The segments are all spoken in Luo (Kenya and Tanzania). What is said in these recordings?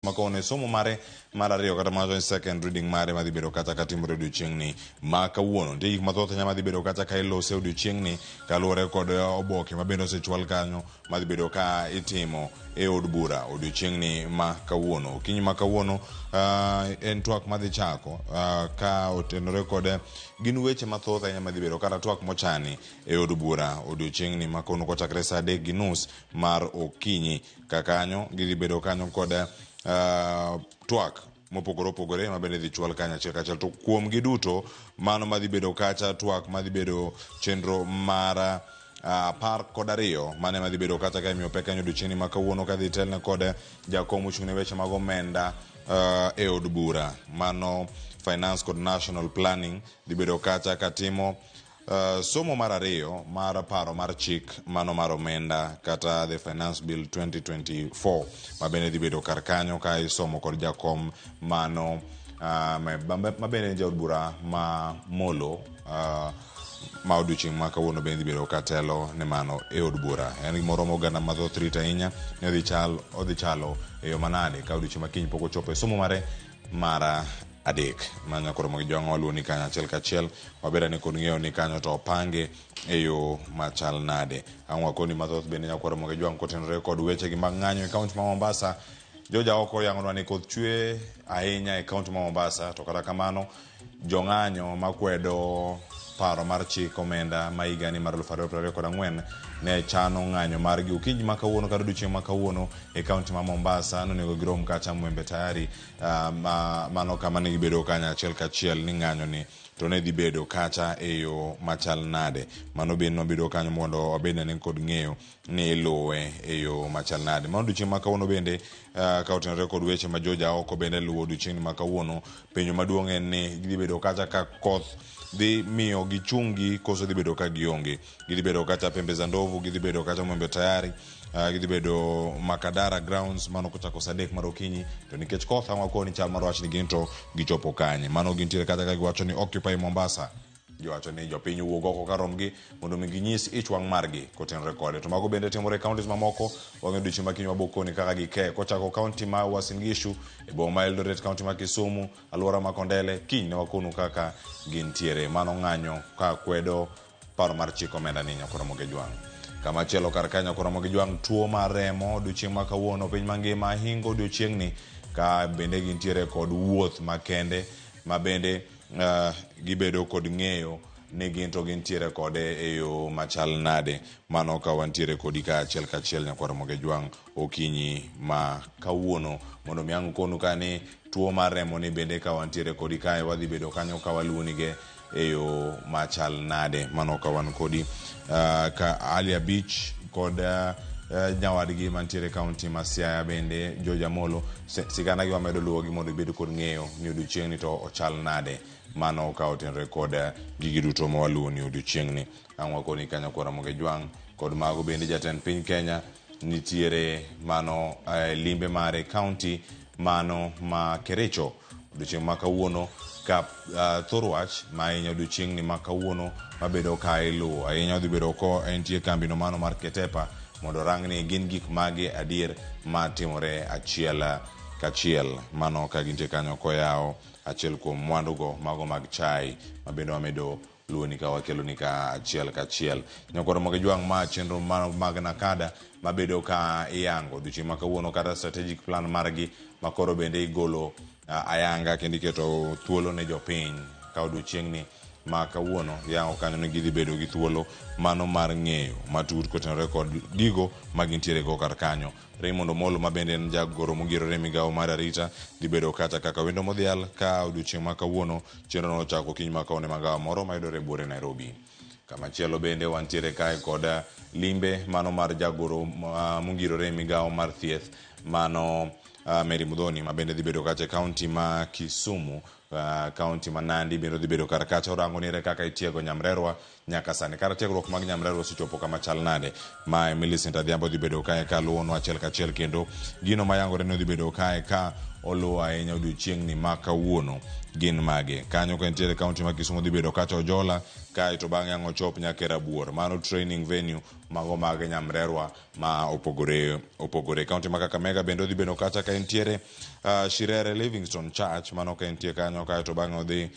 Makone somo mare mar ariyo kata mawacho ni second reading mare madhi bedo kata ka timore odiochieng'ni ma kawuono. Nitie gik mathoth ahinya madhi bedo kata ka ilose odiochieng'ni kaluwore kod oboke ma bende osechwal kanyo madhi bedo ka itimo e od bura odiochieng'ni ma kawuono. Okinyi ma kawuono en twak madhi chako ka otenore kod gin weche mathoth ahinya madhi bedo kata twak mochani e od bura odiochieng'ni ma kawuono kochakre saa 3:30 mar okinyi. Ka kanyo gidhi bedo kanyo kod twak mopogore opogore ma bende dhi chwal kanyo achiel kachiel. To kuom gi duto mano madhi bedo kacha twak madhi bedo chenro mar 12 mane madhi bedo kacha ka imiyo pek kanyo odiochieng'ni ma kawuono kadhi telne kod jakom ochung' ne weche mag omenda e od bura mano finance kod national planning dhi bedo kacha katimo somo mar ariyo mar paro mar chik mano mar omenda kata the finance bill 2024 ma bende dhi bedo kar kanyo ka isomo kod jakom mano ma bende en jaod bura ma Molo ma odiochieng' ma kawuono bende dhi bedo ka telo ne mano e od bura. En gimoro ma oganda mathoth rito ahinya ni odhi chalo e yo manade ka odiochieng' ma kiny pok ochopo e somo mare mar adek. Manya koro mogi jwang'o waluwo ni kanyo achiel kachiel wabed ane kod ng'eyo ni kanyo to opange e yo machal nade. Ang' wakoni mathoth bende nyakwaro mogi jwang' kotenore kod weche gi mag ng'anyo e kaunti ma Mombasa. Joja oko oyangonwa ni koth chwe ahinya e kaunti ma Mombasa to kata kamano jong'anyo makwedo paro mar chik omenda ma higani mar 2024 ne chano ng'anyo margi okinyi ma kawuono kata odiochieng' ma kawuono e kaunti ma Mombasa. Nonego girom kacha Mwembe Tayari mano kama ne gibedo kanyo achiel kachiel ni ng'anyo ni to ne dhi bedo kacha e yo machal nade. Mano bende nobedo kanyo mondo wabed ane kod ng'eyo ni iluwe e yo machal nade. Mano odiochieng' ma kawuono bende ka otenore kod weche ma Joja oko bende luwo odiochieng' ma kawuono. Penjo maduong' en ni gidhi bedo kacha ka koth dhi miyo gichungi koso dhi bedo ka gionge. Gidhi bedo kacha Pembe za Ndovu, gidhi bedo kacha Mwembe Tayari, gidhi bedo Makadara Grounds mano kochako saa 3 mar okinyi. To nikech koth ang' wakoni chal mar wach ni gin to gichopo kanye. Mano gintiere kacha ka giwacho ni Occupy Mombasa. Giwacho ni jopiny wuog oko ka romgi mondo mi ginyis ich wang' margi kotenore kode. To mago bende timore e counties mamoko. Wang'e odiochieng' ma kiny wabokoni kaka gike. Kochako county ma Uasin Gishu, e boma ma Eldoret, county ma Kisumu, alwora ma Kondele, kiny ne wakonu kaka gintiere. Mano ng'anyo ka kwedo paro mar chik omenda ni Nyakwar Ramogi Ojwang'. Kama chielo kar ka Nyakwar Ramogi Ojwang' tuo mar remo odiochieng' ma kawuono piny mangima hingo odiochieng'ni ka bende gintiere kod wuoth makende ma bende gibedo kod ng'eyo ni gin to gintiere kode e yo machal nade. Mano ka wantiere kodi ka achiel kachiel Nyakwar Ramogi Ojwang' okinyi ma kawuono mondo mi ang' konu ka ni tuo mar remo ni bende ka wantiere kodi kae wadhi bedo kanyo ka waluonige e yo machal nade. Mano ka wan kodi ka Ali Abich kod nyawadgi mantiere kaunti ma Siaya bende George Amolo sigana gi wamedo luwogi mondo ibed kod ng'eyo ni odiochieng'ni to ochal nade. Mano ka otenore kod gigi duto ma waluwo ni odiochieng'ni. Ang' wakoni kanyo kwa Ramogi Ojwang' kod mago bende jatend piny Kenya nitiere mano limbe mare kaunti mano ma Kericho odiochieng' ma kawuono ka thor wach ma ahinya odiochieng'ni ma kawuono mabedo ka iluwo ahinya odhi bedo ko entie kambino mano mar Ketepa mondo orang ni gin gik mage adier matimore achiel kachiel. Mano ka gintie kanyo koyawo achiel kuom mwandugo mago mag chai ma bende wamedo luoni ka wakeloni ka achiel kachiel. Nyakwar Ramogi Ojwang' ma chenro mag Nakada mabedo ka iyango odiochieng' ma kawuono kata strategic plan margi ma koro bende igolo ayanga kendo iketo thuolo ne jopiny ka odiochieng'ni ma kawuono yango kanyo ni gidhi bedo gi thuolo mano mar ng'eyo matut kotenore kod gigo ma gintiere go kar kanyo. Raymond Omolo ma bende en jagoro mogirore e migawo mar arita dhi bedo kacha kaka wendo modhial ka odiochieng' ma kawuono chenro no ochako okinyi ma kawuono e magawa moro mayudore e buore Nairobi. Kamachielo bende wantiere kae kod limbe mano mar jagoro mongirore e migawo mar thieth mano Mary Muthoni ma bende dhi bedo kacha e kaunti ma Kisumu. Kaunti ma Nandi bende odhi bedo kar kacha orango ni ere kaka itiego nyamrerwa nyaka sani. Kar tiegruok mag nyamrerwa osechopo kama chal nade? Ma Millicent Adhiambo dhi bedo kae ka luwonwa achiel kachiel kendo gino mayangore ni odhi bedo kae ka oluwo ahinya odiochieng'ni ma kawuono gin mage. Kanyo ka entiere kaunti ma Kisumu dhi bedo kacha Ojola kae to bang'e ang' ochop nyaka e Rabuor. Mano training venue mago mag nyamrerwa ma opogore opogore. Kaunti ma Kakamega bende odhi bedo kacha ka entiere Shirere Livingstone Church mano ka entie kanyo kae to bang'e odhi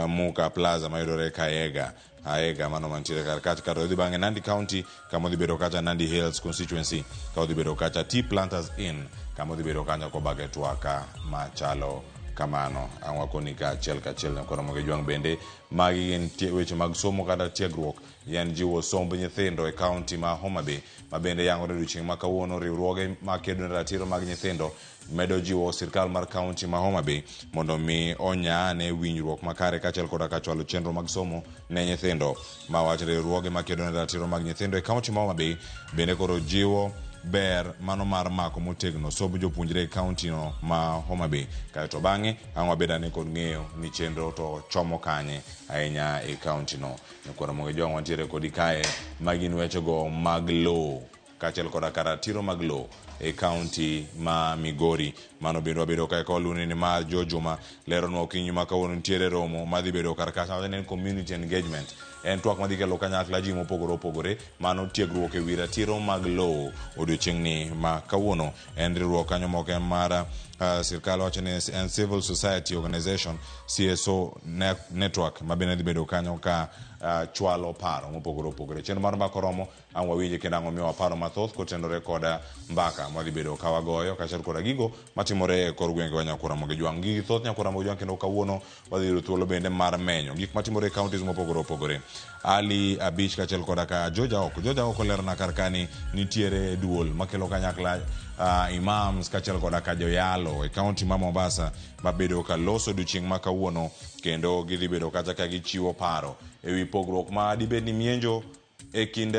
Muka Plaza mayudore Kaega Aega mano mantiere kar kacha kato odhi bang'e Nandi County kama odhi bedo kacha Nandi Hills constituency ka odhi bedo kacha Tea Planters Inn kama odhi bedo kanyo kobage twaka machalo kamano. Ang' wakoni ka achiel kachiel nyakwar Ramogi Jwang' bende magi gin weche mag somo kata tiegruok en jiwo somb nyithindo e kaunti ma Homa Bay ma bende yangore odiochieng' ma kawuono riwruoge makedo ne ratiro mag nyithindo medo jiwo sirkal mar kaunti ma Homa Bay mondo mi onyaane winjruok makare kaachiel koda ka chwalo chenro mag somo ne nyithindo. Ma wach riwruoge makedo ne ratiro mag nyithindo e kaunti ma Homa Bay bende koro jiwo ber mano mar mako motegno somb jopuonjre e kaunti no ma Homa Bay. Kaeto bang'e ang' wabed ane kod ng'eyo ni chenro to chomo kanye ahinya e kaunti no. Nyakwar Ramogi Jwang' wantiere kodi kae ma gin wechego mag lowo kaachiel koda ka ratiro mag lowo e kaunti ma Migori. Mano bende wabedo kae ka waluoni ni mar Jo Juma leronwa okinyi ma kawuono nitiere romo madhi bedo kar kacha wacho ni en community engagement. En twak madhi kelo kanyakla ji mopogore opogore mano tiegruok e wi ratiro mag lowo odiochieng'ni ma kawuono. En riwruok kanyo mok en mar sirkal wacho ni en Civil Society Organization CSO Network ma bende dhi bedo kanyo ka chwalo paro mopogore opogore. Chenro mar mbaka oromo ang' wawinje kendo ang' omiwa paro mathoth kotenore koda mbaka mwadhi bedo ka wagoyo kaachiel koda gigo matimore e kor gwengewa Nyakwar Ramogi Jwang'. Gigi thoth Nyakwar Ramogi Jwang' kendo kawuono wadhi yudo thuolo bende mar menyo gik matimore e counties mopogore opogore. Ali Abich kaachiel koda ka George Aoko. George Aoko lerona kar kani nitiere duol makelo kanyakla imams kaachiel koda ka joyalo e county ma Mombasa mabedo ka loso odiochieng' ma kawuono kendo gidhi bedo kacha ka gichiwo paro e wi pogruok ma dibed ni mienjo e kind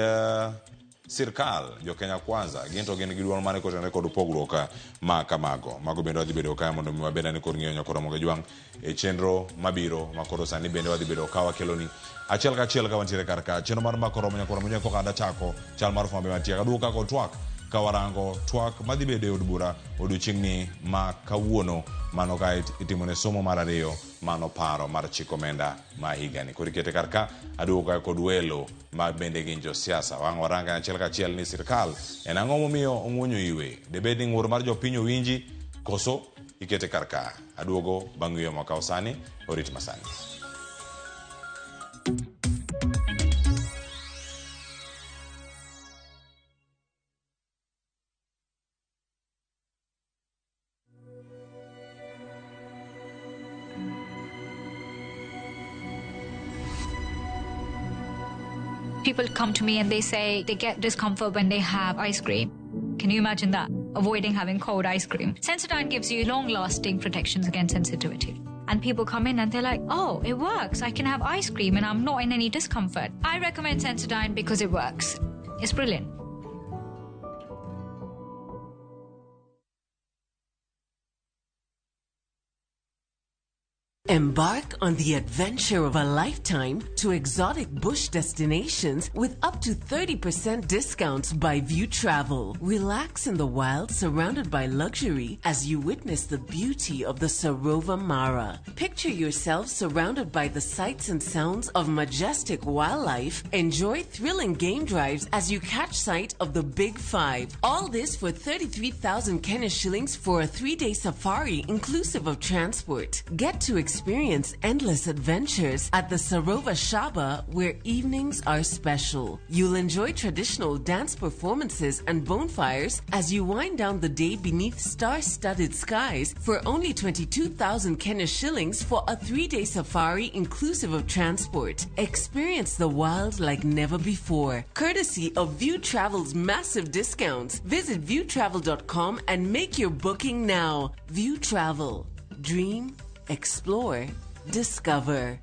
sirkal jo Kenya Kwanza gin to gin gi duol mane kotenore kod pogruok ma kamago. Mago bende wadhi bedo kae mondo mi wabed ane kod ng'eyo Nyakwar Ramogi Jwang' e chenro mabiro ma koro sani bende wadhi bedo ka wakeloni achiel kachiel ka wantiere kar ka chenro mar mbaka oromo Nyakwar Ramogi Jwang' koka adachako chal mar fwambe mantie aduogo kako twak ka warango twak madhi bedo e od bura odiochieng'ni ma kawuono mano ka itimone somo mar ariyo mano paro mar chik omenda ma higani. Koro ikete kar ka aduogo ka kod welo ma bende gin josiasa. Wang' waranga achiel kachiel ni sirkal en ang'o momiyo ong'wonyo iwe? Debed ni ng'ur mar jopiny owinji koso ikete kar ka? Aduogo bang' yweyo makawo sani, orit masani. People come to me and they say they get discomfort when they have ice cream. Can you imagine that? Avoiding having cold ice cream. Sensodyne gives you long-lasting protections against sensitivity. And people come in and they're like, oh, it works. I can have ice cream and I'm not in any discomfort. I recommend Sensodyne because it works. It's brilliant. Embark on the adventure of a lifetime to exotic bush destinations with up to 30% discounts by Viutravel. Relax in the wild surrounded by luxury as you witness the beauty of the Sarova Mara. Picture yourself surrounded by the sights and sounds of majestic wildlife. Enjoy thrilling game drives as you catch sight of the Big Five. All this for 33,000 Kenya shillings for a 3-day safari inclusive of transport. Get to experience endless adventures at the Sarova Shaba, where evenings are special. You'll enjoy traditional dance performances and bonfires as you wind down the day beneath star-studded skies for only 22,000 Kenya shillings for a 3-day safari inclusive of transport. Experience the wild like never before, courtesy of Viutravel's massive discounts. Visit viewtravel.com and make your booking now. Viutravel. Dream, explore, discover.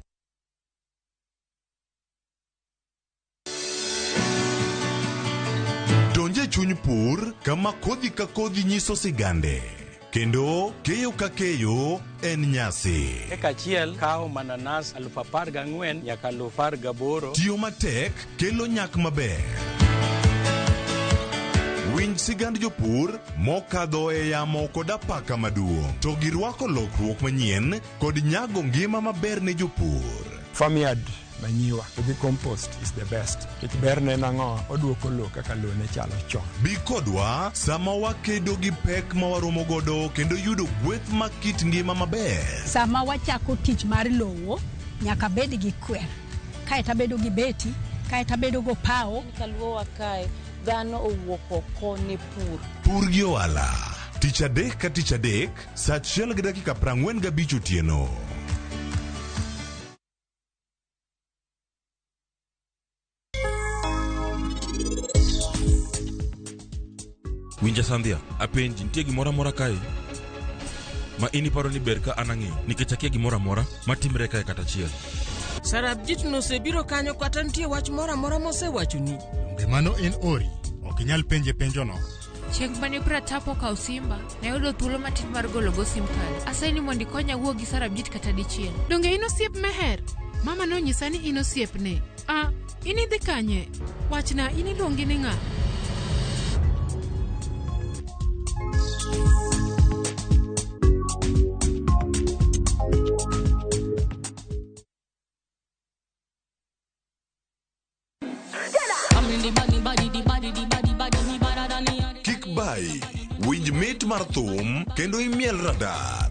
Donje chuny pur kama kodhi ka kodhi nyiso sigande. Kendo keyo ka keyo en nyasi. Eka achiel kawo mananas 14,000 nyaka 18,000. Tiyo matek kelo nyak maber. Winj sigand jopur mokadho e yamo kod apaka maduong', to girwako lokruok manyien kod nyago ngima maber ne jopur. Farmyard manure to gi compost is the best. Nikech berne en ang'o? Oduoko lowo kaka lowo ne chalo chon. Bi kodwa sama wakedo gi pek ma waromo godo kendo yudo gweth mag kit ngima maber. Sama wachako tich mar lowo, nyaka bed gi kwer. Kaeto abedo gi beti, kaeto abedo go opawo. Kaluowa kae, dhano owuok oko ne pur. Pur gi ohala. Tich adek ka tich adek, saa 1:45 otieno. Winja Sandhia, apenji, nitie gimoro amora kae ma in iparo ni ber ka an ang'eyo nikech akia gimoro amora matimre kae kata achiel. Sarabjit nosebiro kanyo kata nitie wach moro amora mosewachoni. Donge mano en ori? Ok inyal penje penjono. Chieng' mane Pratap okawo simba, ne ayudo thuolo matin mar gologo sim card. Asayi ni mondo ikonya wuo gi Sarabjit kata dichiel. Donge in osiep Meher? Mama nonyisa ni in osiepne. Ah, in idhi kanye? Wachna, in iluongi ni ng'a? Kik bai, winj mit mar thum kendo imiel radar.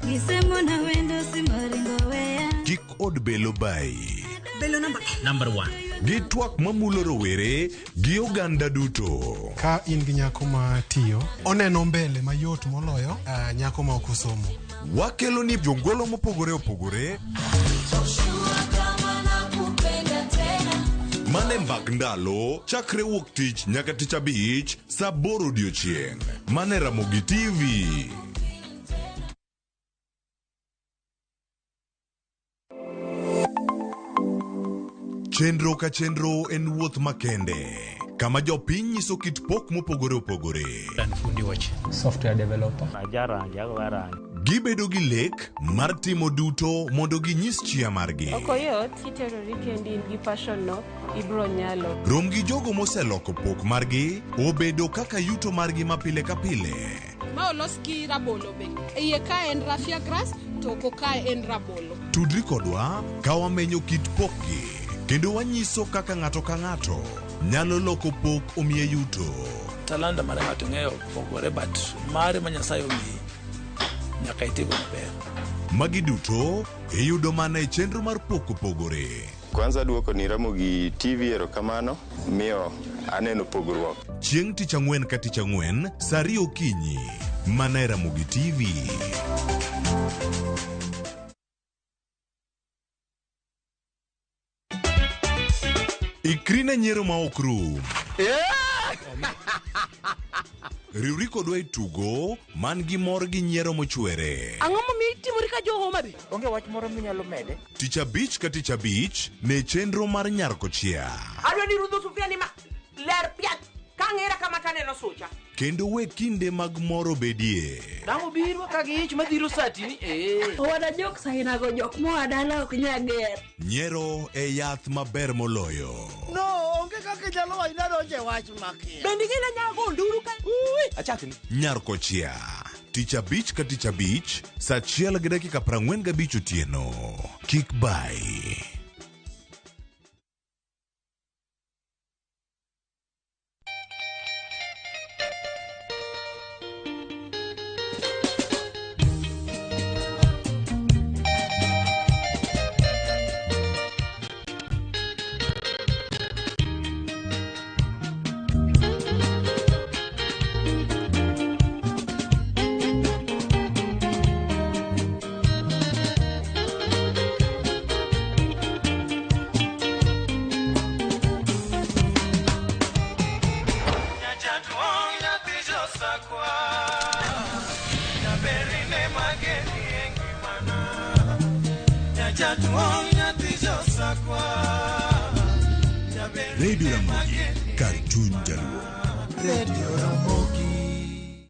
Kik od belo bai. Belo number 1. Gi twak mamulo rowere gi oganda duto. Ka in gi nyako ma tiyo, oneno mbele mayot moloyo nyako ma ok osomo. Wakelo ni jongolo mopogore opogore. Mane mbak ndalo, chakre wuok tich nyaka tich abich, saa 8 odiochieng'. Mane Ramogi TV. Chenro ka chenro en wuoth makende, kama jopiny nyiso kit pok mopogore opogore. Fundi wach. Software developer. Gibedo gi lek mar timo duto mondo ginyis chia margi. Ok oyot, kiterori kendi in gi passion no, ibro nyalo. Rom gi jogo moseloko pok margi, obedo kaka yuto margi ma pile ka pile. Ma olos gi rabolo be. Iye ka en raffia grass, to oko ka en rabolo. Tudri kodwa ka wamenyo kit pokgi, kendo wanyiso kaka ng'ato ka ng'ato nyalo loko pok omiye yuto. Talanta mar ng'ato ng'eyo pogore, but mare ma Nyasaye omiyi nyaka itigo maber. Magi duto iyudo mana e chenro mar pok opogore. Kwanza duoko ni Ramogi TV erokamano, miyo aneno pogruok. Chieng' tich ang'wen ka tich ang'wen, saa 2 okinyi, mana e Ramogi TV. Ikri ne nyiero ma ok rum. Riwri kodwa e tugo man gi mor gi nyiero mochwere. Ang'o momiyo itimori ka jo Homa Bay? Onge wach moro minyalo mede. Tich abich ka tich abich ne chenro mar Nyar Kochia. Adwa ni rudho sufria ni ma ler piat ka ng'era kama taneno sucha. Kendo we kinde mag mor obedie. Dang' obiro ka gi ich madhiro satini. Owada jok sainago jok moa dala ok nyal ger. Nyiero e yath maber moloyo. No, onge kaka inyalo wacho ni adonjo e wach makia. Bende ing'e ni anyago nduru ka? Achakni. Nyar Kochia. Tich abich ka tich abich, saa 1:45 otieno. Kik bai. Radio Ramogi, kar chuny Jaluo. Radio Ramogi.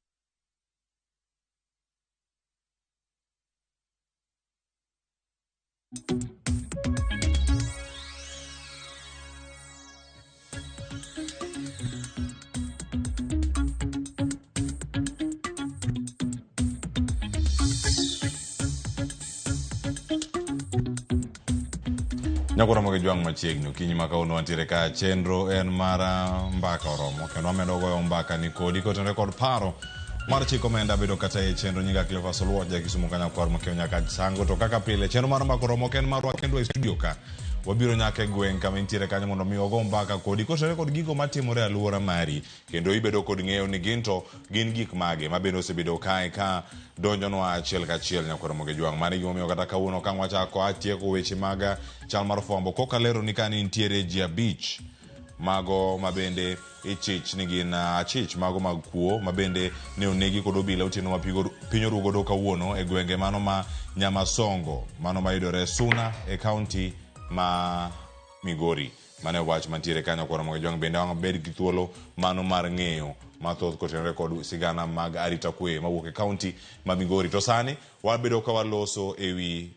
Nyakoro mogi jwang' machiegni okinyi ma kawuono wantiere ka chenro en mar mbaka oromo kendo wamedo goyo mbaka ni kodi kotenore kod paro mar chik omenda bedo kata e chenro nyinga Cleophas Oluoch ja Kisumu Kanyakwar Mokeo nyaka Sango to kaka pile chenro mar mbaka oromo ok en marwa kendwa e studio ka wabiro nyaka e gweng' kama intiere kanyo mondo mi wago mbaka kodi kotenore kod gigo matimore e alwora mari kendo ibedo kod ng'eyo ni gin to gin gik mage ma bende osebedo kae ka donjonwa achiel kachiel nyakwar Moge Jwang'. Mano e gimomiyo kata kawuono ka wachako atieko weche mag chal mar fwambo koka lero ni ka ni nitiere ji abich mago ma bende ichich ni gin achich mago mag kuo ma bende ne onegi kod obila otieno ma piny oru godo kawuono e gwenge mano ma Nyamasongo mano mayudore Suna e kaunti ma Migori. Mano e wach mantiere kanyo koro Moge Jwang' bende wang' bed gi thuolo mano mar ng'eyo mathoth kotenore kod sigana mag arita kwe mawuok e kaunti ma Migori. To sani wabedo ka waloso ewi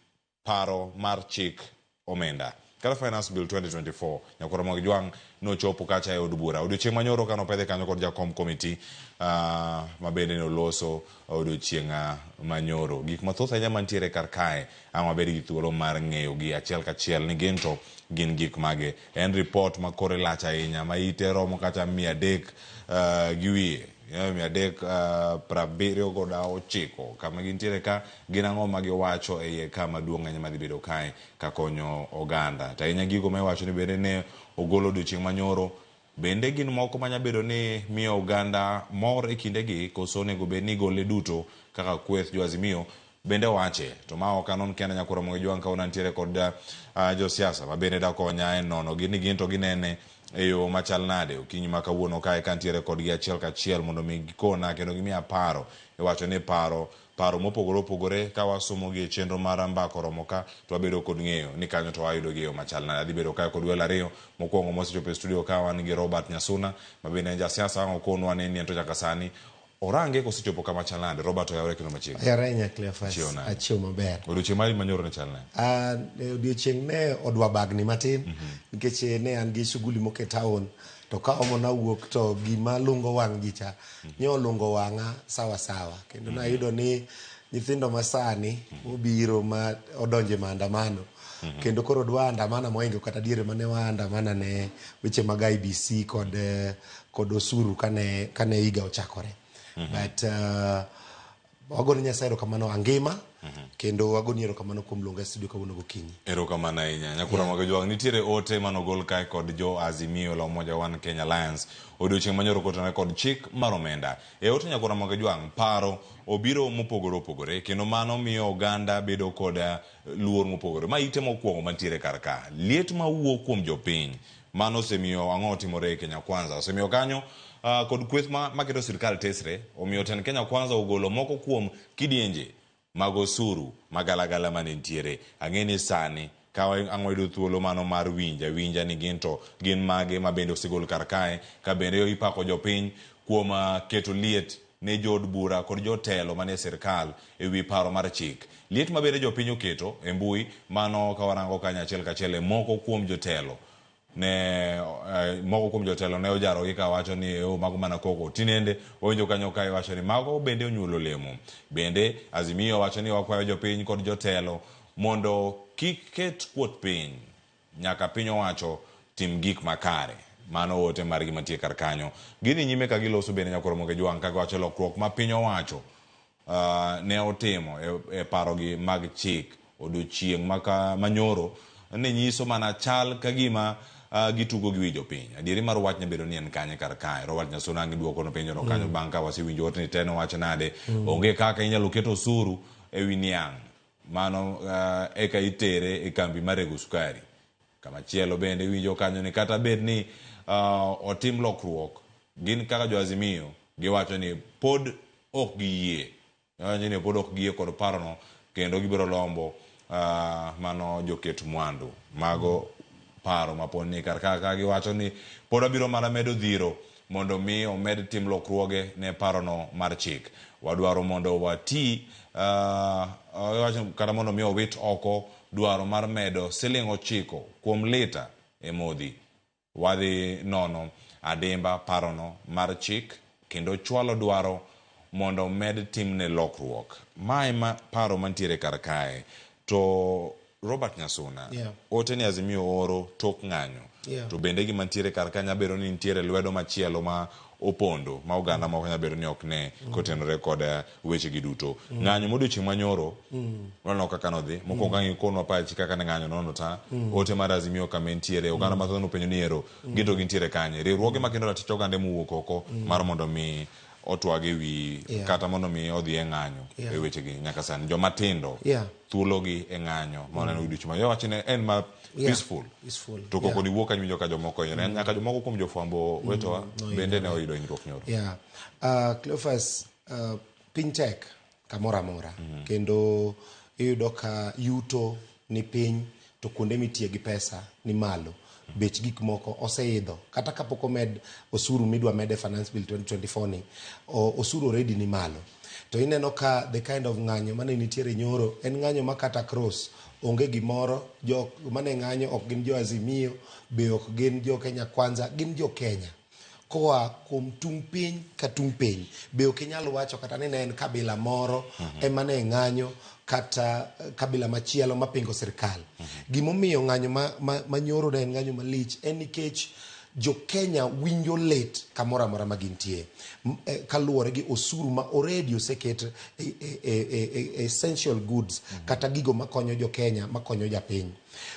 paro mar chik omenda kata Finance Bill 2024 nyakwar Ramogi Jwang' nochopo kacha e od bura odiochieng' manyoro kane opedhe kanyo kod jakom komiti ma bende noloso odiochieng' manyoro. Gik mathoth ahinya mantiere kar kae ang' wabed gi thuolo mar ng'eyo gi achiel kachiel ni gin to gin gik mage. En report ma kore lach ahinya ma ite romo kata 300 gi wiye. 379 kama gintiere ka gin ang'o ma giwacho e iye ka maduong' ahinya madhi bedo kae ka konyo oganda. To ahinya gigo ma iwacho ni bende ne ogolo odiochieng' manyoro bende gin moko manya bedo ni miyo oganda mor e kindegi koso onego bed ni igole duto kaka kweth jo Azimio bende wache. To ma ok anon kenda nyakwar Ramogi Jwang' kawuono antiere kod josiasa ma bende dakonya e nono gi ni gin to ginene e yo machal nade okinyi ma kawuono kae kantiere kodgi achiel kachiel mondo mi gikona kendo gimiya paro. Iwacho ni paro mopogore opogore ka wasomo gi e chenro mar mbaka oromo ka to wabedo kod ng'eyo ni kanyo to wayudo gi e yo machal nade. Adhi bedo kae kod welo ariyo mokwongo mosechopo e studio ka wan gi Robert Nyasuna ma bende en jasiasa ang' okonwa ni en to nyaka sani orange kosechopo kama chal nade. Robert oyawre kendo machiegni. Oyawre ahinya Cleophas. Achiewo nade? Achiewo maber. Odiochieng' mari manyoro ne chal nade? Odiochieng' ne odwa bagni matin nikech ne an gi shughuli moko e town to ka omo nawuok to gima lungo wang' ji cha ne olungo wang'a sawa sawa kendo nayudo ni nyithindo masani obiro ma odonje maandamano kendo koro dwa andamana mohingo kata diere mane waandamana ne weche mag IBC kod osuru kane higa ochakore. But wagone Nyasaye erokamano angima kendo wagoni erokamano kuom luonga e studio kawuono gokinyi. Erokamano ahinya. Nyakura Moge Jwang' nitiere ote manogol kae kod jo Azimio la Umoja One Kenya Alliance odiochieng' manyoro kotenore kod chik mar omenda. E ote Nyakura Moge Jwang' paro obiro mopogore opogore kendo mano miyo oganda bedo kod luor mopogore. Ma ite mokwongo mantiere kar ka. Liet mawuok kuom jopiny mano osemiyo ang'o otimore e Kenya Kwanza. Osemiyo kanyo kod kweth maketo sirkal tesre omiyo tend Kenya Kwanza ogolo moko kuom kidienje mag osuru magalagala mane nitiere. Ang'e ni sani ka ang' wayudo thuolo mano mar winja ni gin to gin mage ma bende osegol kar kae ka bende ipako jopiny kuom keto liet ne jood bura kod jotelo manie sirkal e wi paro mar chik. Liet ma bende jopiny oketo e mbui mano ka warango kanyo achiel kachiel e moko kuom jotelo ne moko kuom jotelo ne ojarogi ka wacho ni mago mana koko. Tinende owinjo kanyo ka iwacho ni mago bende onyuolo lemo. Bende Azimio wacho ni wakwayo jopiny kod jotelo mondo kik ket kuot piny nyaka piny owacho tim gik makare. Mano ote margi mantie kar kanyo. Gidhi nyime ka giloso bende Nyakwar Moge Jwang' ka giwacho lokruok ma piny owacho ne otimo e parogi mag chik odiochieng' manyoro ne nyiso mana chal ka gima gitugo gi wi jopiny. Adieri mar wach nyabedo ni en kanye kar kae. Robert Nyasuna ang' iduoko no penjo no kanyo bang' ka wasewinjo ote ni te nowacho nade. Onge kaka inyalo ket osuru e wi niang' mano eka itere e kambi mar rego sukari. Kamachielo bende iwinjo kanyo ni kata bed ni otim lokruok gin kaka jo Azimio giwacho ni pod ok giyie. Giwacho ni pod ok giyie kod parono kendo gibiro lombo mano joket mwandu. Mago paro ma pod ni kar ka giwacho ni pod wabiro mana medo dhiro mondo mi omed tim lokruoge ne parono mar chik. Wadwaro mondo wati kata mondo mi owit oko dwaro mar medo siling 9 kuom lita e modhi. Wadhi nono adimba parono mar chik kendo chwalo dwaro mondo med timne lokruok. Ma ema paro mantiere kar kae. To Robert Nyasuna, ote ni Azimio oro tok ng'anyo. To bende gima ntiere kar ka nyalo bedo ni nitiere lwedo machielo ma opondo ma oganda moko nyalo bedo ni ok ne kotenore kod weche gi duto. Ng'anyo modiochieng' manyoro, waneno kaka nodhi. Mokwongo ang' ikonwa pachi kaka ne ng'anyo nono ta. Ote mar Azimio kama entiere, oganda mathoth nopenjo ni ero, gin to gintiere kanye. Riwruoge makendo ratich oganda mowuok oko mar mondo mi otwag e wi kata mondo mi odhi e ng'anyo e wechegi nyaka sani. Joma tindo thuologi e ng'anyo ma waneno odiochieng' ma wacho ni en ma peaceful. Peaceful. To koko ni wuok kanyo ka jomoko hinyore. Nyaka jomoko kuom jofwambo wetewa bende ne oyudo hinyruok nyoro. Cleophas, piny tek kamoro amora. Kendo iyudo ka yuto ni piny to kuonde mitiye gi pesa ni malo. Bech gik moko oseidho. Kata kapok omed osuru midwa med e Finance Bill 2024 ni, osuru already ni malo. To ineno ka the kind of ng'anyo mane nitiere nyoro en ng'anyo ma kata cross onge gimoro, jok mane ng'anyo ok gin jo Azimio, be ok gin jo Kenya Kwanza, gin jo Kenya. Koa kuom tung' piny ka tung' piny, be ok inyal wacho kata ni ne en kabila moro ema ne ng'anyo kata kabila machielo mapingo sirkal. Gimomiyo ng'anyo ma nyoro ne en ng'anyo malich en nikech jo Kenya winjo lit kamoro amora ma gintie. Kaluwore gi osuru ma already oseket e essential goods kata gigo makonyo jo Kenya, makonyo japiny.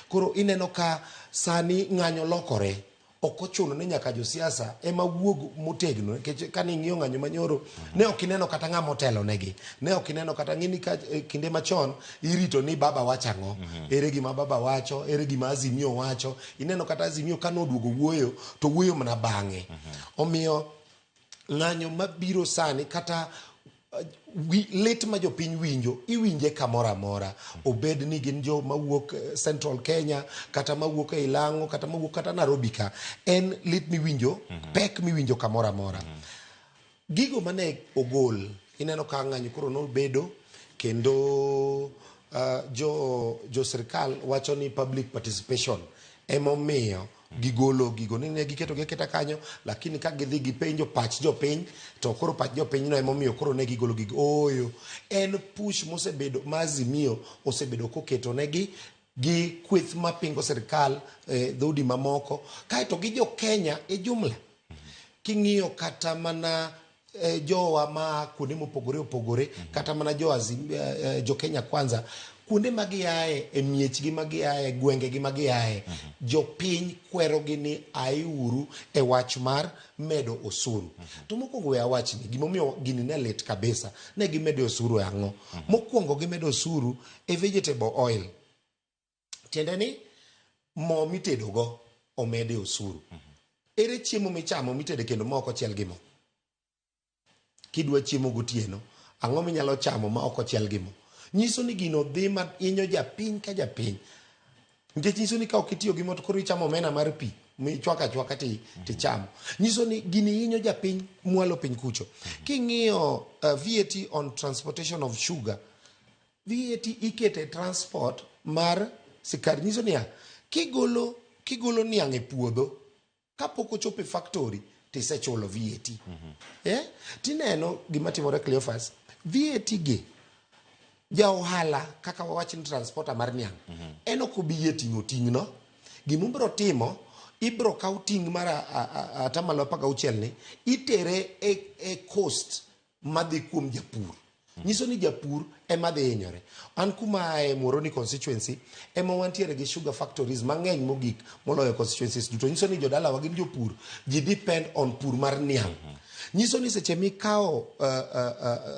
Koro ineno ka sani ng'anyo lokore. Ok ochuno ni nyaka josiasa ema wuog motegno, nikech kane ing'iyo ng'anyo manyoro, ne ok ineno kata ng'ama otelo negi. Ne ok ineno kata ng'ini ka kinde machon irito ni baba wacho ang'o, ere gima baba wacho, ere gima Azimio wacho. Ineno kata Azimio kane oduogo wuoyo, to wuoyo mana bang'e. Omiyo ng'anyo mabiro sani kata lit ma jopiny winjo, iwinje kamoro amora. Obed ni gin jo mawuok Central Kenya, kata mawuok e Ilang'o, kata mawuok kata Nairobi ka. En lit miwinjo, pek miwinjo kamoro amora. Gigo mane ogol, ineno ka ng'anyo koro nobedo, kendo jo sirkal wacho ni public participation emomiyo gigolo gigo. Ni ne giketo gi aketa kanyo, lakini ka gidhi gipenjo pach jopiny, to koro pach jopiny no emomiyo koro ne gigolo gigo. Ooyo, en push mosebedo ma Azimio osebedo koketo negi gi kweth mapingo sirkal, dhoudi mamoko, kaeto gi jo Kenya e jumla. King'iyo kata mana jowa ma kuonde mopogore opogore, kata mana jo Kenya Kwanza, kuonde ma giaye, e miechgi ma giaye, gwengegi ma giaye, jopiny kwerogi ni aiuru e wach mar medo osuru. To mokwongo we awachni, gimomiyo gini ne lit kabisa, ne gimedo osuru e ang'o? Mokwongo gimedo osuru e vegetable oil. Tiende ni mo mitedogo omede osuru. Ere chiemo michamo mitede kendo ma ok ochiel gi mo? Kidwa chiemo gotieno, ang'o minyalo chamo ma ok ochiel gi mo? Nyiso ni gino dhi ma hinyo japiny ka japiny. Nikech nyiso ni ka ok itiyo gi mo to koro ichamo omena mar pi, michwako achwaka tichamo. Nyiso ni gini hinyo japiny mwalo piny kucho. King'iyo VAT on transportation of sugar, VAT ikete transport mar sikari. Nyiso niya, kigolo niang' e puodho, kapok ochopo e factory, tisechulo VAT. Tineno gima timore Cleophas, VAT gi, ja ohala kaka wawach ni transporter mar niang', en ok obi yie ting'o ting'no. Gima obiro timo, ibiro kaw ting' mar atamalo apar gauchiel ni, itere e cost madhi kuom japur. Nyiso ni japur ema dhi hinyore. An kuma ae Muhoroni constituency, ema wantiere gi sugar factories mang'eny mogik moloyo constituencies duto. Nyiso ni jodalawa gin jopur, ji depend on pur mar niang'. Nyiso ni seche mikawo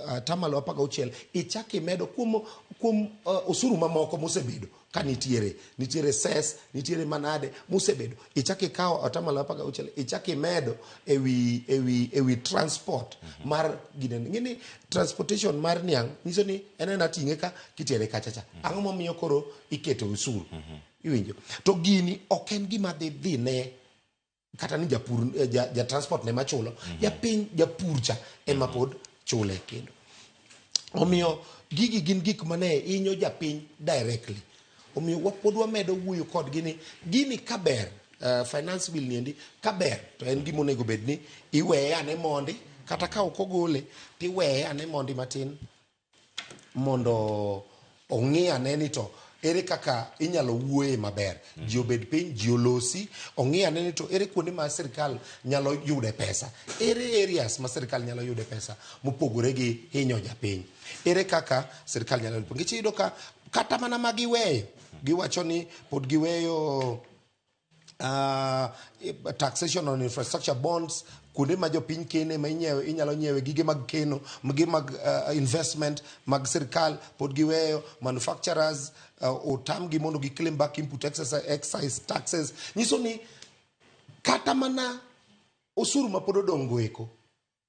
atamalo apar gauchiel, ichak imedo kuom osuru mamoko mosebedo ka nitiere. Nitiere cess, nitiere manade mosebedo. Ichak ikawo atamalo apar gauchiel, ichak imedo ewi transport mar gine. Ng'eni transportation mar niang' nyiso ni en ena ting'e ka kitere kacha cha. Ang'o momiyo koro iketo osuru? Iwinjo? To gini ok en gima dhi ne kata ni japur ja transport ne machulo, japiny japur cha ema pod chule kendo. Omiyo gigi gin gik mane hinyo japiny directly. Omiyo pod wamedo wuoyo kodgi ni gini kaber, finance bill niendi kaber to en gima onego bed ni iweye ane mondi, kata ka ok ogole tiweye ane mondi matin mondo ong'i ane ni to ere kaka inyalo wuoye maber. Ji obed piny, ji olosi, ong'i ane ni to ere kuonde ma sirkal nyalo yude pesa, ere areas ma sirkal nyalo yude pesa mopogore gi hinyo japiny, ere kaka sirkal nyalo yudo. Nikech iyudo ka kata mana ma giweyo, giwacho ni pod giweyo taxation on infrastructure bonds, kuonde ma jopiny kene ma inyiewe, inyalo nyiewe gige mag keno, gige mag investment mag sirkal pod giweyo, manufacturers otamgi mondo gi claim back input excise taxes. Nyiso ni kata mana osuru ma pod odong' go eko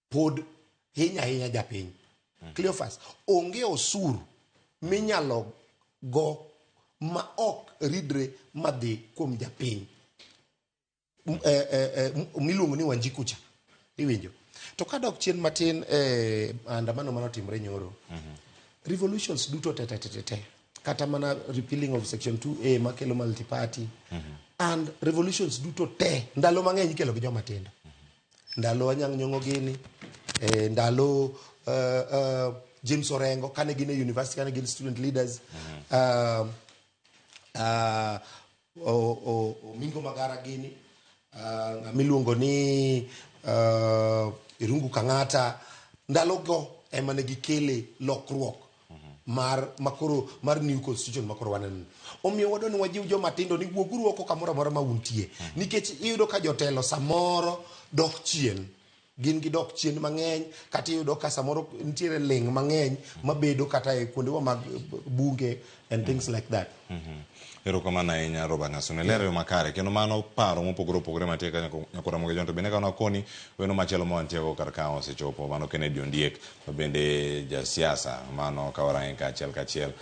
pod hinya ahinya japiny. Cleophas, onge osuru minyalo go ma ok ridre madhi kuom japiny miluongo ni Wanjiku cha, iwinjo. To kadok chien matin e andamano manotimore nyoro, revolutions duto te te te te, kata mana repealing of section 2A makelo multi-party and revolutions duto te ndalo mang'eny ikelo gi joma tindo. Ndalo Anyang' Nyong'o gini, ndalo James Orengo kane gin e university, kane gin student leaders, Omingo Magara gini, ng'ama iluongo ni Irungu Kang'ata, ndalogo ema ne gikele lokruok mar makoro mar new constitution makoro waneno. Omiyo wadwa ni wajiw joma tindo ni wuoguru oko kamoro amora ma untie, nikech iyudo ka jotelo samoro dok chien, gin gi dok chien mang'eny, kata iyudo ka samoro nitiere ling' mang'eny mabedo kata e kuondewa mag bunge and things like that. Erokamano ahinya, Robert Nyasune. Lero yo makare kendo mano paro mopogore opogore mantie ka nyakora Ramogi Ojwang'. To bende ka koni weno machielo ma wantiego kar ka osechopo, mano Kennedy Ondiek ma bende jasiasa mano ka warange kaachiel kachiel.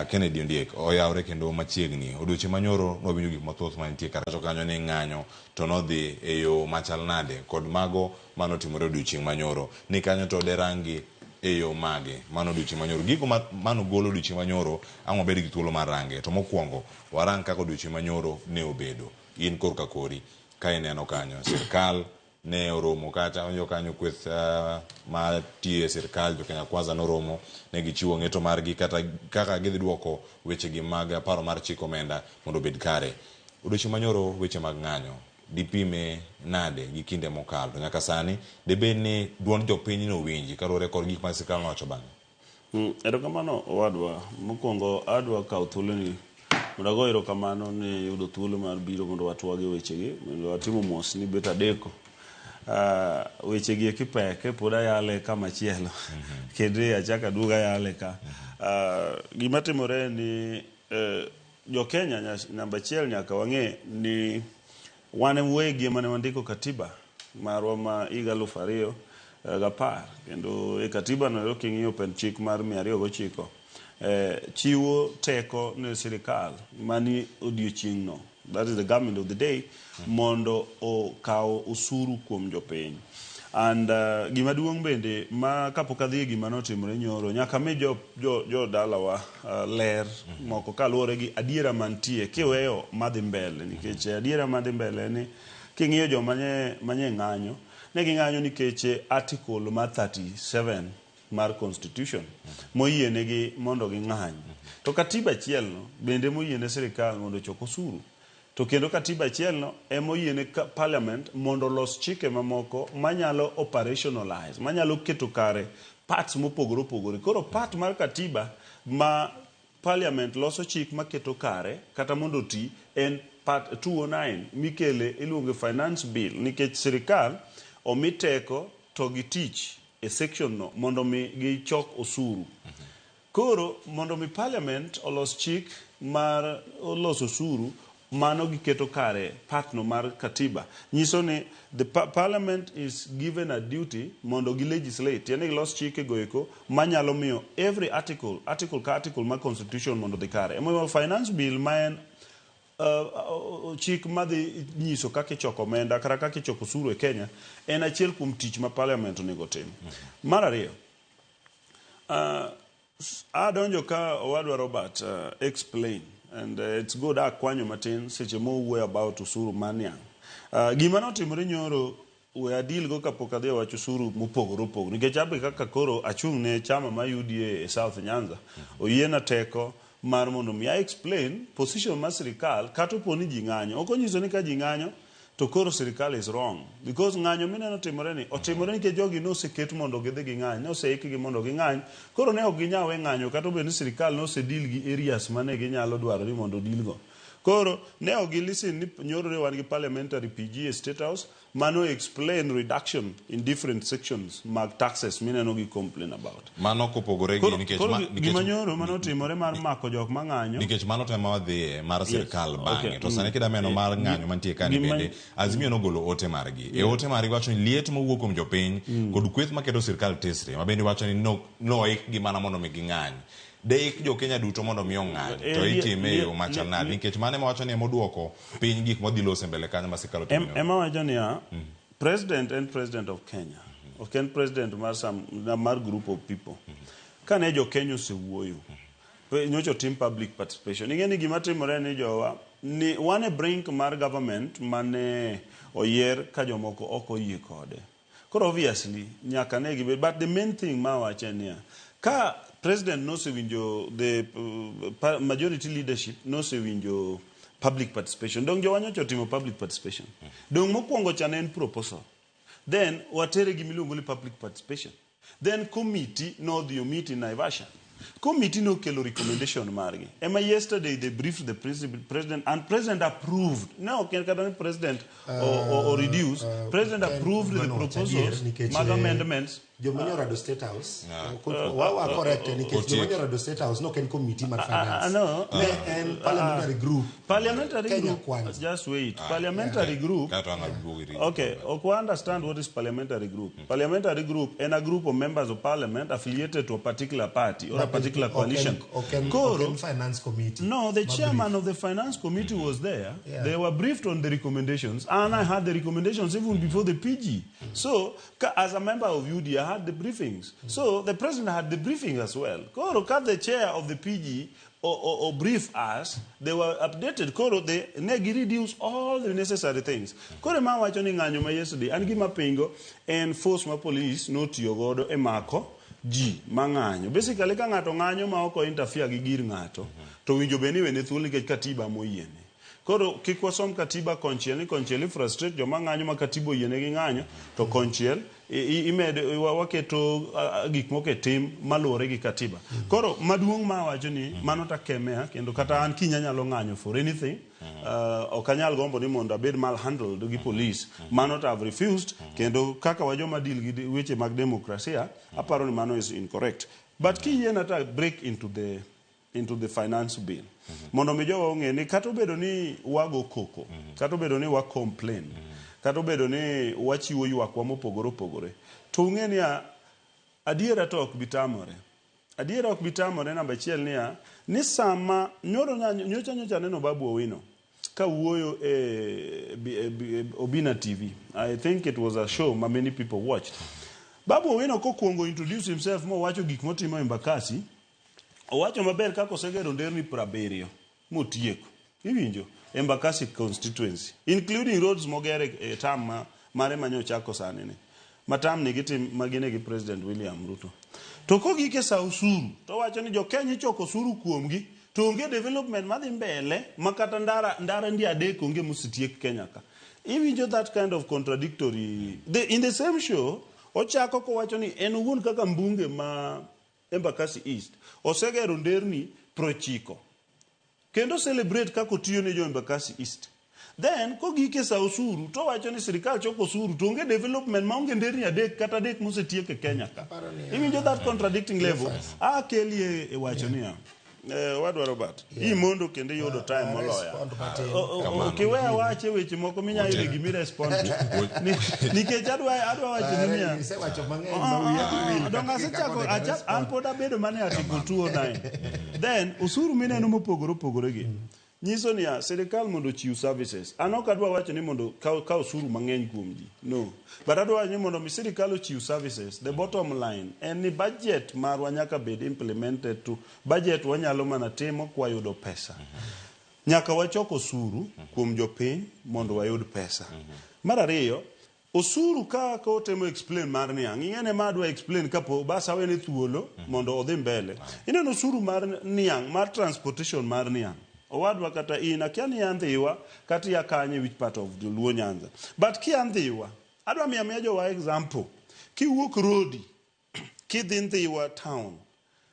Kennedy Ondiek oyawre kendo machiegni. Odiochieng' manyoro nwawinjo gik mathoth mantie kar kanyo ni ng'anyo to nodhi e yo machal nade kod mago manotimore odiochieng' manyoro. Ni kanyo to derangi e yo mage mano odiochieng' manyoro. Gigo manogol odiochieng' manyoro ang' wabed gi thuolo mar range. To mokwongo warang kaka odiochieng' manyoro ne obedo. In korka kori ka ineno kanyo sirkal ne oromo kacha onjo kanyo kweth matiyo e sirkal jo Kenya Kwanza noromo ne gichiwo ng'eto margi kata kaka gidhi duoko wechegi mag paro mar chik omenda mondo obed kare. Odiochieng' manyoro weche mag ng'anyo dipime nade gi kinde mokalo to nyaka sani debed ni duond jopiny nowinji kaluwore kod gik ma sirkal nowacho bang'e. Erokamano owadwa. Mokwongo adwa kawo thuoloni mondo ago erokamano ni yudo thuolo mar biro mondo watwag e wechegi mondo watimo mos ni bet adeko. Wechegi eki pek pod ayale kama chielo kendo achako aduogo ayale ka. Gima timore en ni jo Kenya namba achiel nyaka wang'e ni wan wegi ema ne wandiko katiba marwa ma higa 2010, kendo e katiba no king'iyo pend chik mar 209 chiwo teko ne sirikal mani odiochieng' no, that is the government of the day, mondo okaw osuru kuom jopiny. And gima duong' bende ma kapok adhi e gima notimore nyoro, nyaka mi jo dalawa ler moko kaluwore gi adiera mantie kiweyo madhi mbele, nikech adiera madhi mbele ni king'iyo joma nye ng'anyo, ne ging'anyo nikech article mar 37 mar constitution moyienegi mondo ging'any. To katiba achiel no bende moyiene sirikal mondo ochok osuru. To kendo katiba achiel no ema oyiene parliament mondo olos chike mamoko manyalo operationalize, manyalo keto kare parts mopogore opogore. Koro part mar katiba ma parliament loso chik maketo kare kata mondo oti en part 209 mikele iluongo finance bill, nikech sirikal omi teko to gi tich e section no mondo mi gichok osuru. Koro mondo mi parliament olos chik mar loso osuru, mano giketo kare part no mar katiba. Nyiso ni the parliament is given a duty mondo gi legislate, tiende gilos chike go eko manyalo miyo every article, article ka article mar constitution mondo odhi kare. Emomiyo finance bill ma en chik madhi nyiso kaka ichoko omenda kata kaka ichoko osuru e Kenya en achiel kuom tich ma parliament onego otim. Mar ariyo, adonjo ka owadwa Robert explain And it's good akwanyo matin seche mowuoyo about usuru mar niang'. Gima notimore nyoro we adil go kapok adhi e wach usuru mopogore opogore nikech abe kaka koro achung' ne chama ma UDA e South Nyanza oyiena teko mar mondo mi a explain position mar sirikal kata opo ni ji ng'anyo. Ok onyiso ni ka ji ng'anyo to koro sirikal is wrong because ng'anyo mineno timore ni otimore nikech jogi noseket mondo gidhi ging'any, noseikgi mondo ging'any. Koro ne ok ginyal we ng'anyo kata obedo ni sirikal nose deal gi areas mane ginyalo dwaro ni mondo deal go. Koro ne ok gi listen ni nyoro ne wan gi parliamentary PG e State House mano explain reduction in different sections mag taxes mineno gi complain about. Mano kopogore gi nikech koro gima nyoro mane otimore mar mako jok mang'anyo. Nikech mano to ema wadhiye mar sirkal bang'e. To sani kida meno mar ng'anyo mantie ka ni bende Azimio nogolo ote margi. E ote margi wacho ni liet mowuok kuom jopiny kod kweth maketo sirkal tesre ma bende wacho ni noikgi mana mondo mi ging'any. Deik jo Kenya duto mondo mi ong'any to itime e yo machal nade nikech mano ema wacho ni ema oduoko piny gik mwadhi loso e mbele kanyo ma sirkal otimo. Ema wacho niya, President en president of Kenya. Ok en president mar some, mar group of people. Kane jo Kenya osewuoyo, nyocha otim public participation. Ing'e ni gima timore ni jowa, ni wan e brink mar government mane oyier ka jomoko ok oyie kode. Koro obviously nyaka ne gibed, but the main thing ma awacho en niya, ka president nosewinjo the majority leadership nosewinjo public participation, dong jowa nyocha otimo public participation. Dong mokwongo cha ne en proposal. Then watere gima iluongo ni public participation. Then committee nodhi o meet in Naivasha. Committee nokelo recommendation margi. Ema yesterday they briefed the president and president approved. Ne ok en kata ni president o reduce. President approved the proposals mag amendments. Joma nyorado State House, wa correct nikech joma nyorado State House no en committee mar finance. No. Ne en parliamentary group. Parliamentary Kenya group. Kwanza. Just wait. Parliamentary group. Okay, ok wa understand what is parliamentary group. Parliamentary group en a group of members of parliament affiliated to a particular party or a particular coalition. Koro, finance committee. No, the chairman of the finance committee was there. Yeah. They were briefed on the recommendations, and I had the recommendations even before the PG. So, as a member of UD, I had the briefings. So, the president had the briefing as well. Koro, the chair of the PG or brief us, they were updated. Koro, they negi reduce all the necessary things. Koro ma wacho ni ng'anyo ma yesterday, an gima pingo en force ma police notiyo godo e mako ji mang'anyo. Basically, ka ng'ato ng'anyo ma ok interfere gi gir ng'ato, to winjo bed ni wene thuolo nikech katiba moyiene. Koro kik wasom katiba konchiel ni konchiel i frustrate joma ng'anyo ma katiba oyiene gi ng'anyo, to konchiel imed waketo gik moko e tim maluwore gi katiba. Koro maduong' ma awacho ni mano takemea kendo kata an kiny anyalo ng'anyo for anything. Ok anyal gombo ni mondo abed malhandled gi police. Mano to I've refused kendo kaka wa joma deal gi weche mag demokrasia, aparo ni mano is incorrect. But kiyiena ta break into the finance bill. Mondo mi jowa ong'e ni kata obedo ni wago koko, kata obedo ni wa complain, kata obedo ni wachiwo ywakwa mopogore opogore, to ung'e niya, adiera to ok bi tamore. Adiera ok bi tamore namba achiel niya, ni sama nyoro nyocha nyocha aneno Babu Owino ka wuoyo e Obina TV. I think it was a show ma many people watched. Babu Owino kokwongo introduce himself mowacho gik motimo Embakasi, owacho maber kaka osegero nderni 70 motieko. Iwinjo? Embakasi constituency, including roads mogere e term mare manyochako sani ni. Ma term ni gitim magine gi President William Ruto. To kogik e sa osuru, to wacho ni jo Kenya ichoko osuru kuomgi, to onge development madhi mbele, ma kata ndara ndi adek onge mosetiek Kenya ka. Iwinjo that kind of contradictory. In the same show, ochako kowacho ni en owuon kaka mbunge ma Embakasi East osegero nderni 90 kendo celebrate kaka otiyo ne jo Embakasi East. Then kogik e sa osuru to wacho ni sirikal choko osuru to onge development maonge nderni adek kata adek mosetiek e Kenya ka. Iwinjo that contradicting level. Akelie e wacho niya, wadwa Robert, imondo kendo iyudo time moloya. Okiweya wache weche moko minyalo yudo gimi respond. Nikech adwa wacho ni niya. Donge asechako an pod abedo mana e article 209. Then osuru mineno mopogore opogore gi. Nyiso niya, sirikal mondo ochiw services. An ok adwa wacho ni mondo kaw, kaw osuru mang'eny kuom ji. No. But adwa wacho ni mondo mi sirikal ochiw services, the bottom line en ni budget marwa nyaka bed implemented to budget wanyalo mana timo kwayudo pesa. Nyaka wachok osuru kuom jopiny mondo wayud pesa. Mar ariyo, osuru ka ka otemo explain mar niang', ing'ene ma adwa explain kapo bas awene thuolo mondo odhi mbele. Ineno osuru mar niang', mar transportation mar niang'. Owadwa kata in, akia ni ia Ndhiwa kata ia kanye which part of Luo Nyanza. But kia Ndhiwa, adwa miyo amiya jowa example. Kiwuok Rodi, kidhi Ndhiwa town,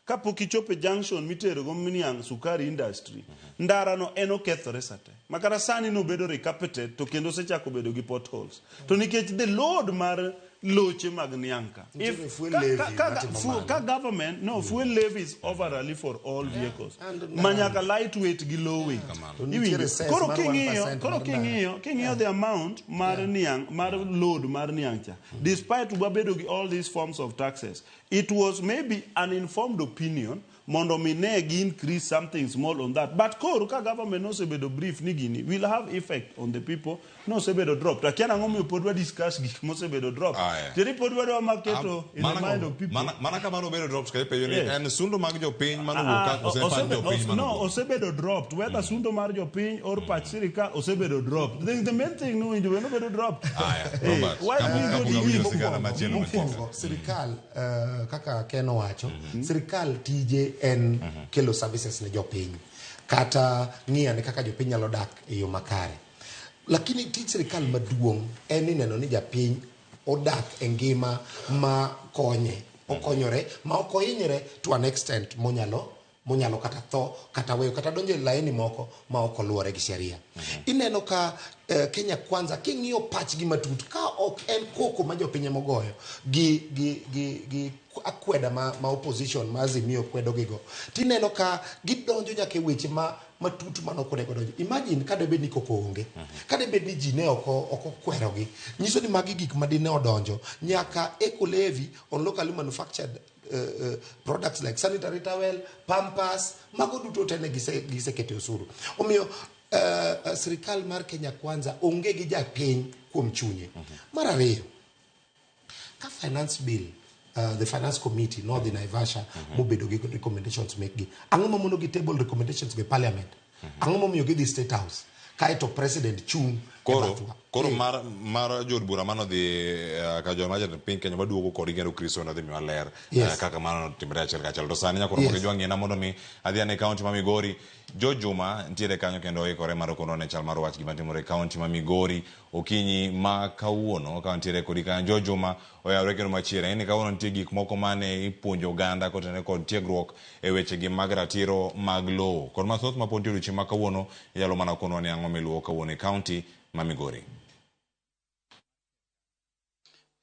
kapok ichopo e junction mitero go niang' sukari industry, ndara no en okethore sate. Makata sani nobedo recarpeted to kendo osechako bedo gi potholes. To nikech the load mar loche mag niang' ka. Nitiere If, fuel ka, levy ka, ka, matimo fu, mano. ka government, no, fuel levy is overally for all vehicles. And Ma nyaka lightweight gi low weight. To nitiere Iwinjo? cess Koro mar king'iyo, 1% koro mar ndara. king'iyo, king'iyo the amount mar niang', mar load mar niang' cha. Despite wabedo gi all these forms of taxes, it was maybe an informed opinion mondo mi ne gi increase something small on that. But koro ka government nosebedo brief ni gini will have effect on the people, nosebedo dropped. Akia nang'o momiyo pod wa discuss gik mosebedo dropped. Aya. Tieni pod wadwa maketo in the Mana mind of people. mana, mana kamano obedo dropped ka ipenjo ni Yes. en sundo mag jopiny mano wuok Ah, ka kose pach jopiny mano no, wuok? osebedo dropped. Whether sundo mar jopiny or pach sirikal osebedo dropped. The main thing no winjo bende obedo dropped. Aya, Eh, Robert, why do we kapok go awinjo deep? sigana machielo machielo. Mokwongo, sirikal kaka Ken owacho, sirikal tije en kelo services ne jopiny kata ng'iyo ne kaka jopiny nyalo dak e yo makare. Lakini tij sirikal maduong' en ni neno ni japiny odak e ngima ma konye, okonyore, ma ok ohinyre to an extent monyalo monyalo kata tho kata weyo kata donjo e laini moko ma ok oluwore gi sheria. Ineno ka Kenya Kwanza king'iyo pachgi matut ka ok en koko ma jopiny ema ogoyo gi akweda ma opposition ma Azimio kwedo gigo, tineno ka gidonjo nyaka e weche ma matut mane ok onego donjo. Imagine ka debed ni koko onge, ka debed ni ji ne ok okwerogi, nyiso ni magi gik ma dine odonjo nyaka eco levy on locally manufactured products like sanitary towel, pampers, mago duto te ne gisekete osuru. Omiyo sirikal mar Kenya Kwanza onge gi japiny kuom chunye. Mar ariyo, ka finance bill, the finance committee nodhi Naivasha mobedo gi recommendations mekgi, ang'o mamono gi table recommendations go e parliament? Ang'o momiyo gidhi State House kaeto president chung' e Koro, bathwa? koro mar jood bura mano dhi ka joma jatend piny Kenya waduogo kodgi kendo Kristo nodhi miwa ler kaka mano notimore achiel kachiel. To sani nyakoro mondo ijwang'ina mondo mi adhi ane kaunti ma Migori. George Juma nitiere kanyo kendo oikore mar kono ne chal mar wach gima timore e kaunti ma Migori okinyi ma kawuono ka nitiere kodi kanyo. George Juma oyawre kendo machiegni ni kawuono nitie gik moko mane ipuonjo oganda kotenore kod tiegruok e weche gi mag ratiro mag lowo. Kod mathoth ma pod nitie odiochieng' ma kawuono inyalo mana konwa ni ang'o miluwo kawuono e kaunti ma Migori.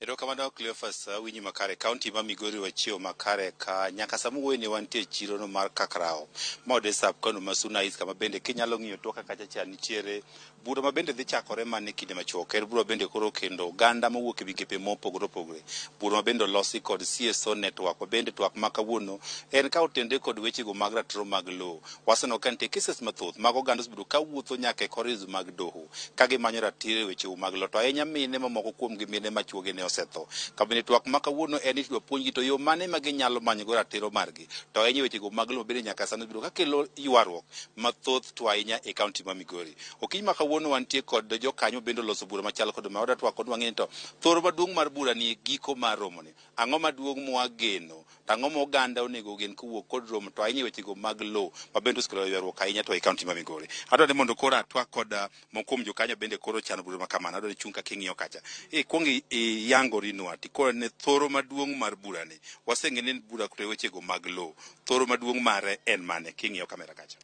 Erokamano Cleophas, awinji makare. Kaunti ma Migori wachiewo makare ka nyaka sama wuoyo ni wantie e chiro no mar Kakrao ma ode sub county ma Suna East, kama bende kinyalo ng'iyo toka kacha cha nitiere bura ma bende dhi chakore mana e kinde machuok. En bura bende koro kendo oganda mowuok e migepe mopogore opogore. Bura ma bende olosi kod CSO network ma bende twak ma kawuono en ka otende kod wechego mag ratiro mag lowo. Waseneno ka nitie cases mathoth mag oganda osebedo ka wuotho nyaka e corridors mag doho ka gimanyo ratiro e weche mag lowo, to ahinya mine mamoko kuom gi mine ma chuogi ne osetho. Ka bende twak ma kawuono en ni idwa puonjgi to yo mane ma ginyalo manyogo ratiro margi, to ahinya wechego mag lowo bende nyaka sani osebedo ka kelo ywaruok mathoth to ahinya e kaunti ma Migori. Okinyi ma kawuono wantie kod jokanyo bende oloso bura machal kod ma wadwa twak kod wang'e ni to thoro maduong' mar bura ni e giko mar romoni. Ang'o maduong' mwageno to ang'o ma oganda onego ogen kowuok kod romo to ahinya wechego mag lowo ma bende osekelo ywaruok ahinya to e kaunti ma Migori. Adwa ni mondo koro atwak kod moko kuom jokanyo bende koro chano bura ma kamano. Adwa ni chung' kaka ing'iyo kacha. Ikuong iyangorinwa tikone ne thoro maduong' mar burani. Waseng'e ni bura kod wechego mag lowo. Thoro maduong' mare en mane king'iyo kamera kacha?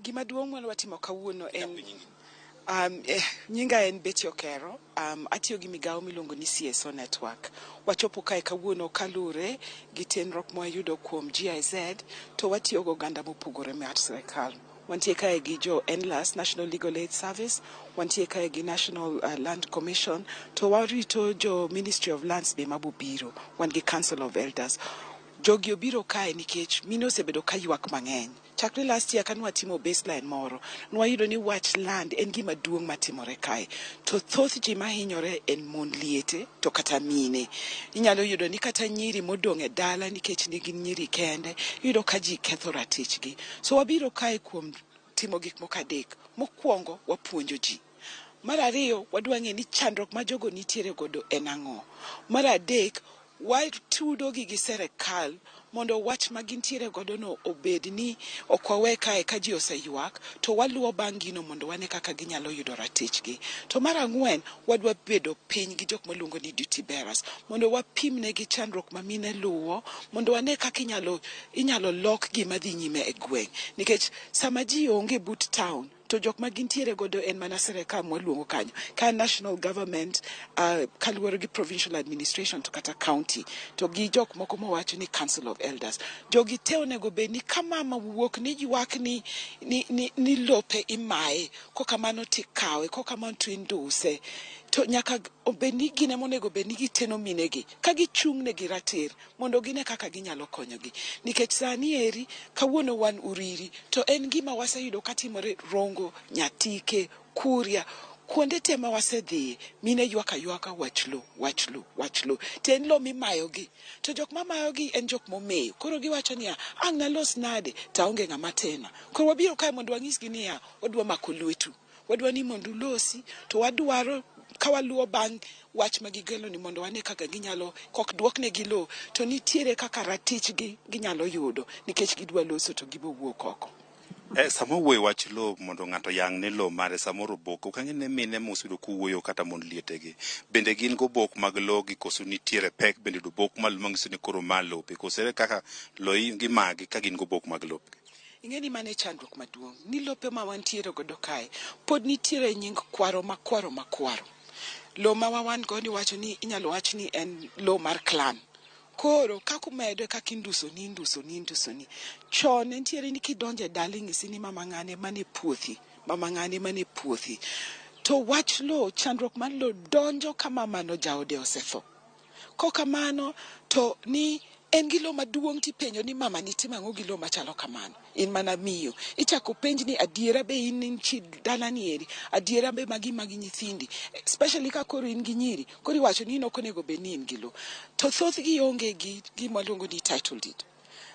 Gima duong' mane watimo kawuono en nyinga en Betty Okero. Atiyo gi migawo miluongo ni CSO Network. Wachopo kae kawuono kaluwore gi tenruok mwayudo kuom GIZ to watiyo gi oganda mopogore mar sirikal. Wantie kae gi jo NLAS, National Legal Aid Service, wantie kae gi National Land Commission, to warito jo Ministry of Lands be mabobiro. Wan gi Council of Elders. Jogi obiro kae nikech mine osebedo ka ywak mang'eny. Chakre last year kane watimo baseline moro, nwayudo ni wach land en gima duong' matimore kae. To thoth ji mahinyore en mon liete to kata mine. Inyalo yudo ni kata nyiri modong' e dala nikech ne gin nyiri kende, iyudo ka ji ketho ratichgi. So wabiro kae kuom timo gik moko adek. Mokwongo, wapuonjo ji. Mar ariyo, wadwa ng'e ni chandruok ma jogo nitiere godo en ang'o. Mar adek, watudo gi gi serikal mondo wach ma gintiere godo no obed ni ok wawe kae ka ji oseywak to waluwo bang' gino mondo wane kaka ginyalo yudo ratichgi. To mar ang'wen, wadwa bedo piny gi jok maluongo ni duty bearers mondo wapim negi chandruok ma mine luwo mondo wane kaka inyalo lok gima dhi nyime e gweng'. Nikech sama ji onge but town to jok ma gintiere godo en mana sirikal mwaluongo kanyo ka national government, kaluwore gi provincial administration to kata county to gi jok moko mawacho ni council of elders. Jogi te onego bed ni ka mama wuok ni ywak ni lope imaye, kokamano tikawe, kokamano to induse, to nyaka obed ni gin ema onego bed ni giteno minegi ka gichung' negi ratir mondo gine kaka ginyalo konyogi. Nikech sani eri kawuono wan Uriri to en gima waseyudo katimore Rongo, Nyatike, Kuria, kuonde te ma wasedhiye, mine ywak aywaka wach lo, wach lo, wach lo. To en lo mimayogi. To jok mamayogi en jok momew. Koro giwacho niya, ang' nalos nade to aonge ng'ama tena. Koro wabiro kae mondo wanyisgi niya, wadwa mako lwetu. Wadwa ni mondo ulosi to wadwaro ka waluwo bang' wach ma gigelo ni mondo wane kaka ginyalo kok duoknegi lo to nitiere kaka ratichgi ginyalo yudo nikech gidwa loso to gibo wuok oko. Sama wuoyo wach lo mondo ng'ato yang ne lo mare samoro obok ok ang'e ne mine mosebedo kowuoyo kata mon lietegi bende gin gobok mag lo gi koso nitiere pek bende yudo obok malo manyiso ni koro ma lope koso ere kaka lo gimagi ka gin gobok mag lopgi. Ing'e ni mano e chandruok maduong' ni lope ma wantiere godo kae pod nitiere nying kwaro ma kwaro ma kwaro. Lo ma wan go iwacho ni inyalo wach ni en lo mar clan. Koro kaka umedo e kaka induso ni induso ni induso ni. Chon ne nitiere ni kidonjo e dala inyisi ni mama ng'ane mane puothi, mama ng'ane mane puothi. To wach lo, chandruok mar lo donjo ka mamano jaode osetho. Kokamano to ni en gi lo maduong' tipenjo ni mama ni timo ang'o gi lo machalo kamano. In mana miyo. Ichako penj ni adiera be in chi dala ni eri, adiera be magi magi nyithindi. Especially ka koro in gi nyiri, koro iwacho ni in ok onego bed ni in gi lo. To thothgi onge gi gima waluongo ni title deed.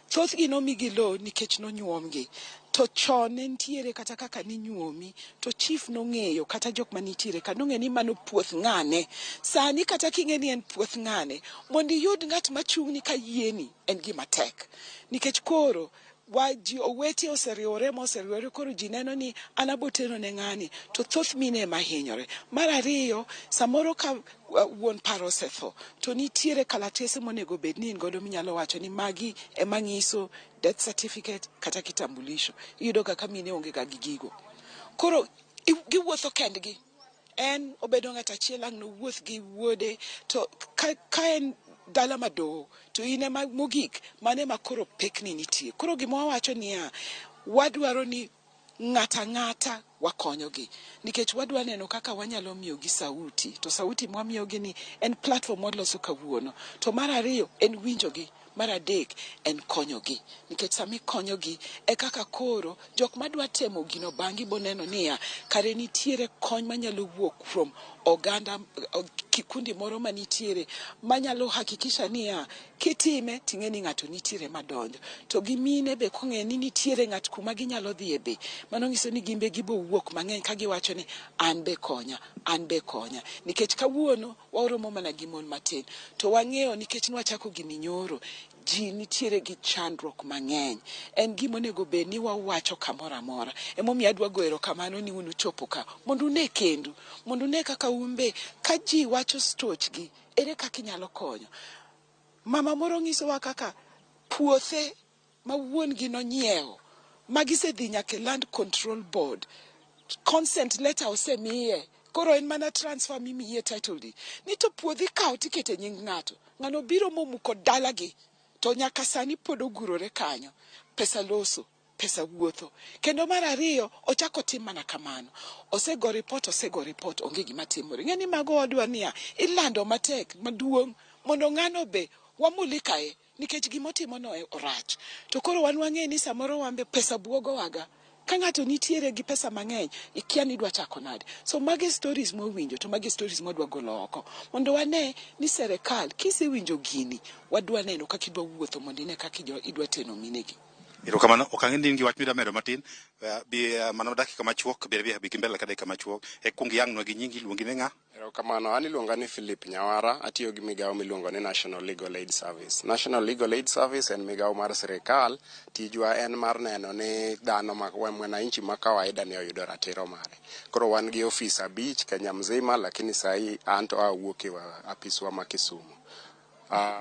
Thothgi nomigi lo nikech nonyuomgi. To chon ne nitiere kata kaka ninyuomi to chief nong'eyo kata jok manitiere ka nong'eyo ni mano puoth ng'ane. Sani kata king'e ni en puoth ng'ane, mondo iyud ng'at machung'ni ka yieni en gima tek. Nikech koro wa ji owete oseriwore moseriwore koro ji neno ni an aboteno ne ng'ani to thoth mine ema hinyore. Mar ariyo, samoro ka wuon paro osetho to nitiere kalatese monego bed ni in godo minyalo wacho ni magi ema ng'iso death certificate kata kitambulisho. Iyudo ga ka mine onge ga gi gigo. Koro giwuotho kendgi. En obedo ng'at achiel ang' nowuoth gi wuode to ka en dala madoho to in ema mogik mano ema koro pekni nitie. Koro gima wawacho niya, wadwaro ni ng'ata ang'ata wakonyogi nikech wadwa neno kaka wanyalo miyogi sauti to sauti mwamiyogi ni en platform mwaloso kawuono. To mar ariyo en winjogi, mar adek en konyogi nikech sama ikonyogi e kaka koro jok madwa temo gino bang'i boneno niya kare nitiere kony manyalo wuok from oganda kikundi moro manitiere manyalo hakikisha niya kitime ting'e ni ng'ato nitiere madonjo to gi mine be kong'e ni nitiere ng'at kuma ginyalo dhiye be mano nyiso ni gin be gibo wuok mang'eny ka giwacho ni an be konya, an be konya nikech kawuono waromo mana gi mon matin to wang'eyo nikech nwachako gini nyoro ji nitiere gi chandruok mang'eny. En gima onego bed ni wawacho kamoro amora. Emomiyo adwa goyo erokamano ni un uchopo ka mondo une kendu, mondo une kaka un be ka ji wacho stochgi, ere kaka inyalo konyo. Mama moro nyisowa kaka puothe ma wuon gi nonyiewo ma gisedhi nyaka e land control board, consent letter osemiye, koro en mana transfer mimiye title deed. Ni to puodho ikawo tikete nying ng'ato, ng'ano biro momuko dalagi to nyaka sani pod ogurore kanyo. Pesa loso, pesa wuotho. Kendo mar ariyo, ochako otim mana kamano. Osego report, osego report, onge gima timore. Ing'e ni mago wadwa niya, ilando matek maduong' mondo ng'ano be wamulikae. Nikech gima otimono orach. To koro wan wang'e ni samoro wan be pesa buogowaga. Ka ng'ato nitiere gi pesa mang'eny, ikia ni idwa chako nade. So magi stories mwawinjo to magi stories mwadwa golo oko. Mondo wane ni serikal kisewinjo gini, wadwa neno kaka idwa wuotho mondo ine kaka idwa teno minegi. Erokamano, ok ang'e ni in gi wach midwa medo matin. Bi mana dakika machuok, bi bi gi mbele ka dakika machuok. E kuong iyangnwa gi nyingi, iluongi ni ng'a? Erokamano, an iluonga ni Philip Nyawara, atiyo gi migawo miluongo ni National Legal Aid Service. National Legal Aid Service en migawo mar sirikal, tijwa en mar neno ni dhano ma mwananchi ma kawaida ni oyudo ratiro mare. Koro wan gi ofis abich Kenya mzima, lakini sahi an to awuok e apiswa ma Kisumu.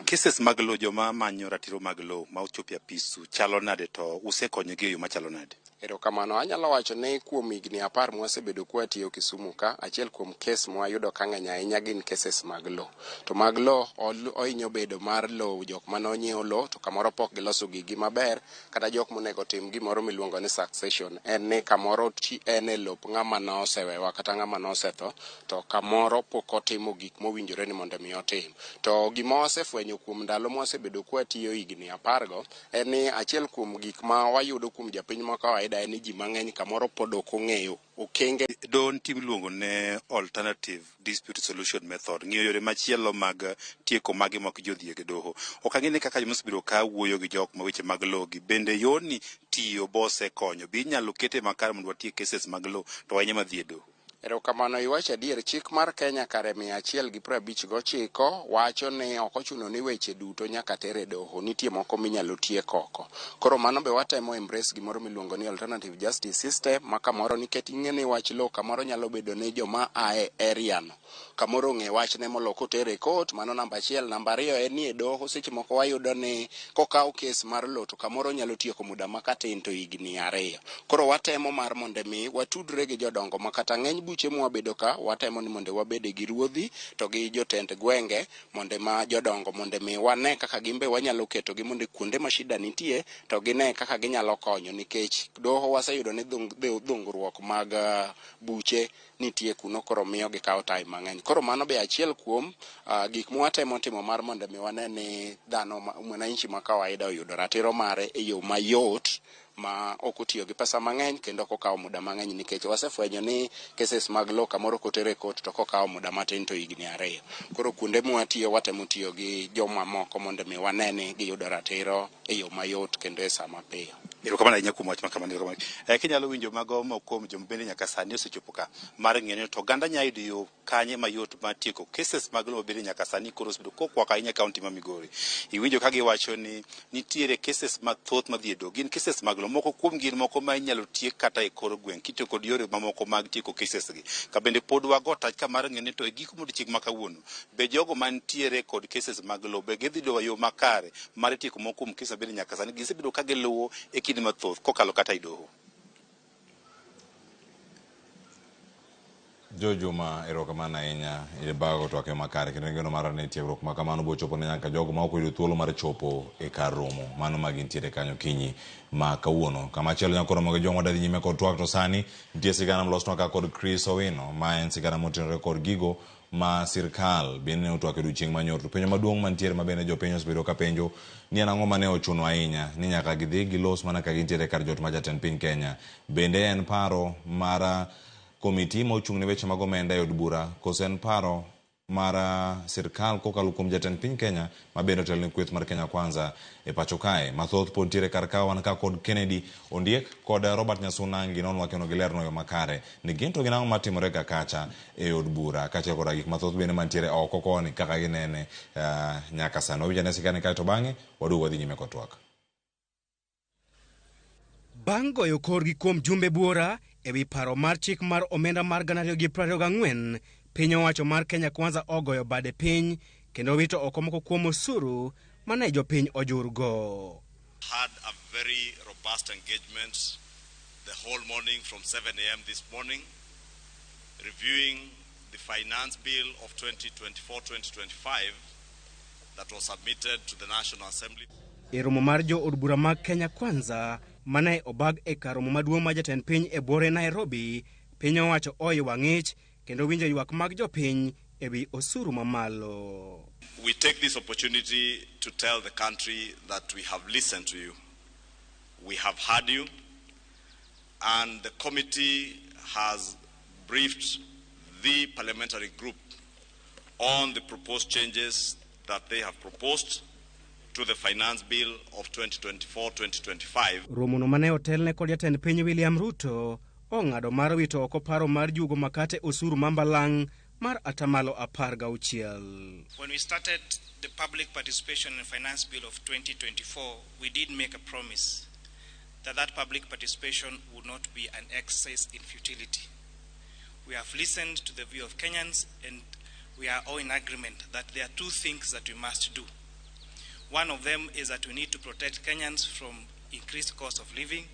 Cases mag lowo, joma manyo ratiro mag lowo ma ochopo e apisu chalo nade to usekonyogi e yo machalo nade? Erokamano, anyalo wacho ni kuom higni 10 mwasebedo kwatiyo Kisumu ka, achiel kuom kes mwayudo ka ng'eny ahinya gin cases mag lowo. To mag lowo ohinyo bedo mar lowo jok mane onyiewo lowo to kamoro pok giloso gigi maber, kata jok monego tim gimoro miluongo ni succession. En ni kamoro en e lop ng'ama nosewewa kata ng'ama nosetho, to kamoro pok otimo gik mowinjore ni mondo mi otim. To gima wasefwenyo kuom ndalo mwasebedo kwatiyo higni 10 go, en ni achiel kuom gik ma wayudo kuom japiny ma kawaida en ni ji mang'eny kamoro pod ok ong'eyo okenge. Doho nitie miluongo ne alternative dispute solution method, ng'iyo yore machielo mag tieko magi ma ok ji odhi e doho. Ok ang'e ni kaka joma osebedo ka wuoyo gi jok ma weche mag lowo gi, bende yorni tiyo bosekonyo, be inyalo kete makare mondo watiek cases mag lowo to ahinya madhi e doho? Erokamano, iwacho adier, chik mar Kenya kare 159 wacho ni ok ochuno ni weche duto nyaka ter e doho, nitie moko minyalo tiek oko. Koro mano be watemo embrace gimoro miluongo ni alternative justice system, ma kamoro nikech ing'e ni wach lowo kamoro nyalo bedo ni joma ae area no kamoro ong'e wachne molo kotere e court, mano namba achiel. Namba ariyo en ni e doho seche moko wayudo ni kokaw kes mar lowo to kamoro nyalo tieko muda makatin to higni 2. Koro watemo mar mondo mi watudre gi jodongo ma kata ng'eny buche mwabedo ka watemo ni mondo wabede gi ruodhi to gi jotend gwenge mondo ma jodongo mondo mi wane kaka gin be wanyalo ketogi mondo kuonde ma shida nitie to gine kaka ginyalo konyo, nikech doho waseyudo ni dhungruok mag buche nitie kuno, koro miyo gikawo time mang'eny. Koro mano be achiel kuom gik mwatemo timo mar mondo mi wane ni dhano mwananchi ma kawaida oyudo ratiro mare e yo mayot ma ok otiyo gi pesa mang'eny kendo ok okawo muda mang'eny, nikech wasefwenyo ni cases mag lowo kamoro koter e court to kokawo muda matin to higni 2. Koro kuonde mwatiyo watemo tiyo gi joma moko mondo mi wane ni giyudo ratiro e yo mayot kendo e saa mapiyo. Erokamano ahinya kuom wach ma kamano. Erokamano. Kinyalo winjo mago moko kuom joma bende nyaka sani osechopo ka mar ng'eyo ni to oganda nyalo yudo yo kanye mayot mar tieko cases mag lowo bende nyaka sani koro osebedo kokwako ahinya kaunti ma Migori. Iwinjo ka giwacho ni nitiere cases mathoth madhi e doho. Gin cases mag lowo. Moko kuom gin moko ma inyalo tiek kata e kor gweng' kitiyo kod yore mamoko mag tieko cases gi. Ka bende pod wago tach ka mar ng'eyo ni to e giko modiochieng' ma kawuono be jogo mantiere kod cases mag lowo be gidhi yudo yo makare mar tieko moko kuom cases bende nyaka sani gisebedo ka giluwo e kinde mathoth kokalo kata e doho. Jo Juma, erokamano ahinya ibago twak e makare kendo geno mara ni tiegruok ma kamano bo chopo ne nyaka jogo ma ok oyudo thuolo mar chopo e kar romo mano ma gintiere kanyo kinyi ma kawuono. Kama chielo nyako romo gi jong'wa dhi nyime kod twak to sani nitie sigana molosnwa ka kod Chris Owino ma en sigana motenore kod gigo ma sirkal bende ne otwak e odiochieng' manyoro. To penjo maduong' mantiere ma bende jopiny osebedo ka penjo ni en ang'o mane ochuno ahinya ni nyaka gidhi gilos mana ka gintiere kar jot ma jatend piny Kenya. Bende en paro mar komiti ma ochung' ne weche mag omenda e od bura koso en paro mar sirkal kokalo kuom jatend piny Kenya ma bende otelo ne kweth mar Kenya Kwanza e pacho kae. Mathoth pod nitiere kar ka wan ka kod Kennedy Ondiek kod Robert Nyasuna ginonwa kendo gilerno yo makare ni gin to gin ang'o matimore ga kacha e od bura kaachiel koda gik mathoth bende mantiere oko koni kaka ginene nyaka sani. Wawinj ane sigana kae to bang'e waduog wadhi nyime kod twak. Bang' goyo korgi kuom jumbe buora ewi paro mar chik mar omenda mar 2024, piny owacho mar Kenya Kwanza ogoyo bade piny kendo wito oko moko kuom osuru mane jopiny ojurgo. Had a very robust engagement the whole morning from 7 a.m. this morning, reviewing the finance bill of 2024-2025 that was submitted to the National Assembly. E romo mar jo od bura mag Kenya Kwanza mane obag e kar romo maduong' mar jatend piny e buore Nairobi, piny owacho oiwa ng'ich kendo winjo ywak mag jopiny e wi osuru mamalo. We take this opportunity to tell the country that we have listened to you. We have heard you, and the committee has briefed the parliamentary group on the proposed changes that they have proposed to the Finance Bill of 2024-2025. Romono mane otelne kod jatend piny William Ruto ong'ado mar wito oko paro mar juogo makate osuru mambalang' mar atamalo 16. When we started the public participation in Finance Bill of 2024, we did make a promise that that public participation would not be an exercise in futility. We have listened to the view of Kenyans, and we are all in agreement that there are two things that we must do. One of them is that we need to protect Kenyans from increased cost of living,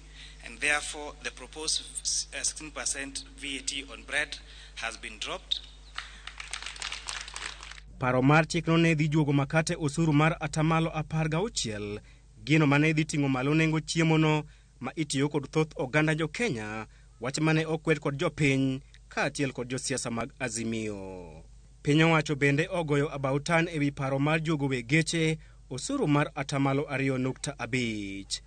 and therefore the proposed 16% VAT on bread has been dropped. Paro mar chikno ne dhi juogo makate osuru mar atamalo 16, gino mane dhi ting'o malo nengo chiemono ma itiyo kod thoth oganda jo Kenya, wach mane okwed kod jopiny kaachiel kod josiasa mag Azimio. Piny owacho bende ogoyo abautan ewi paro mar juogo weg geche osuru mar atamalo 2.5.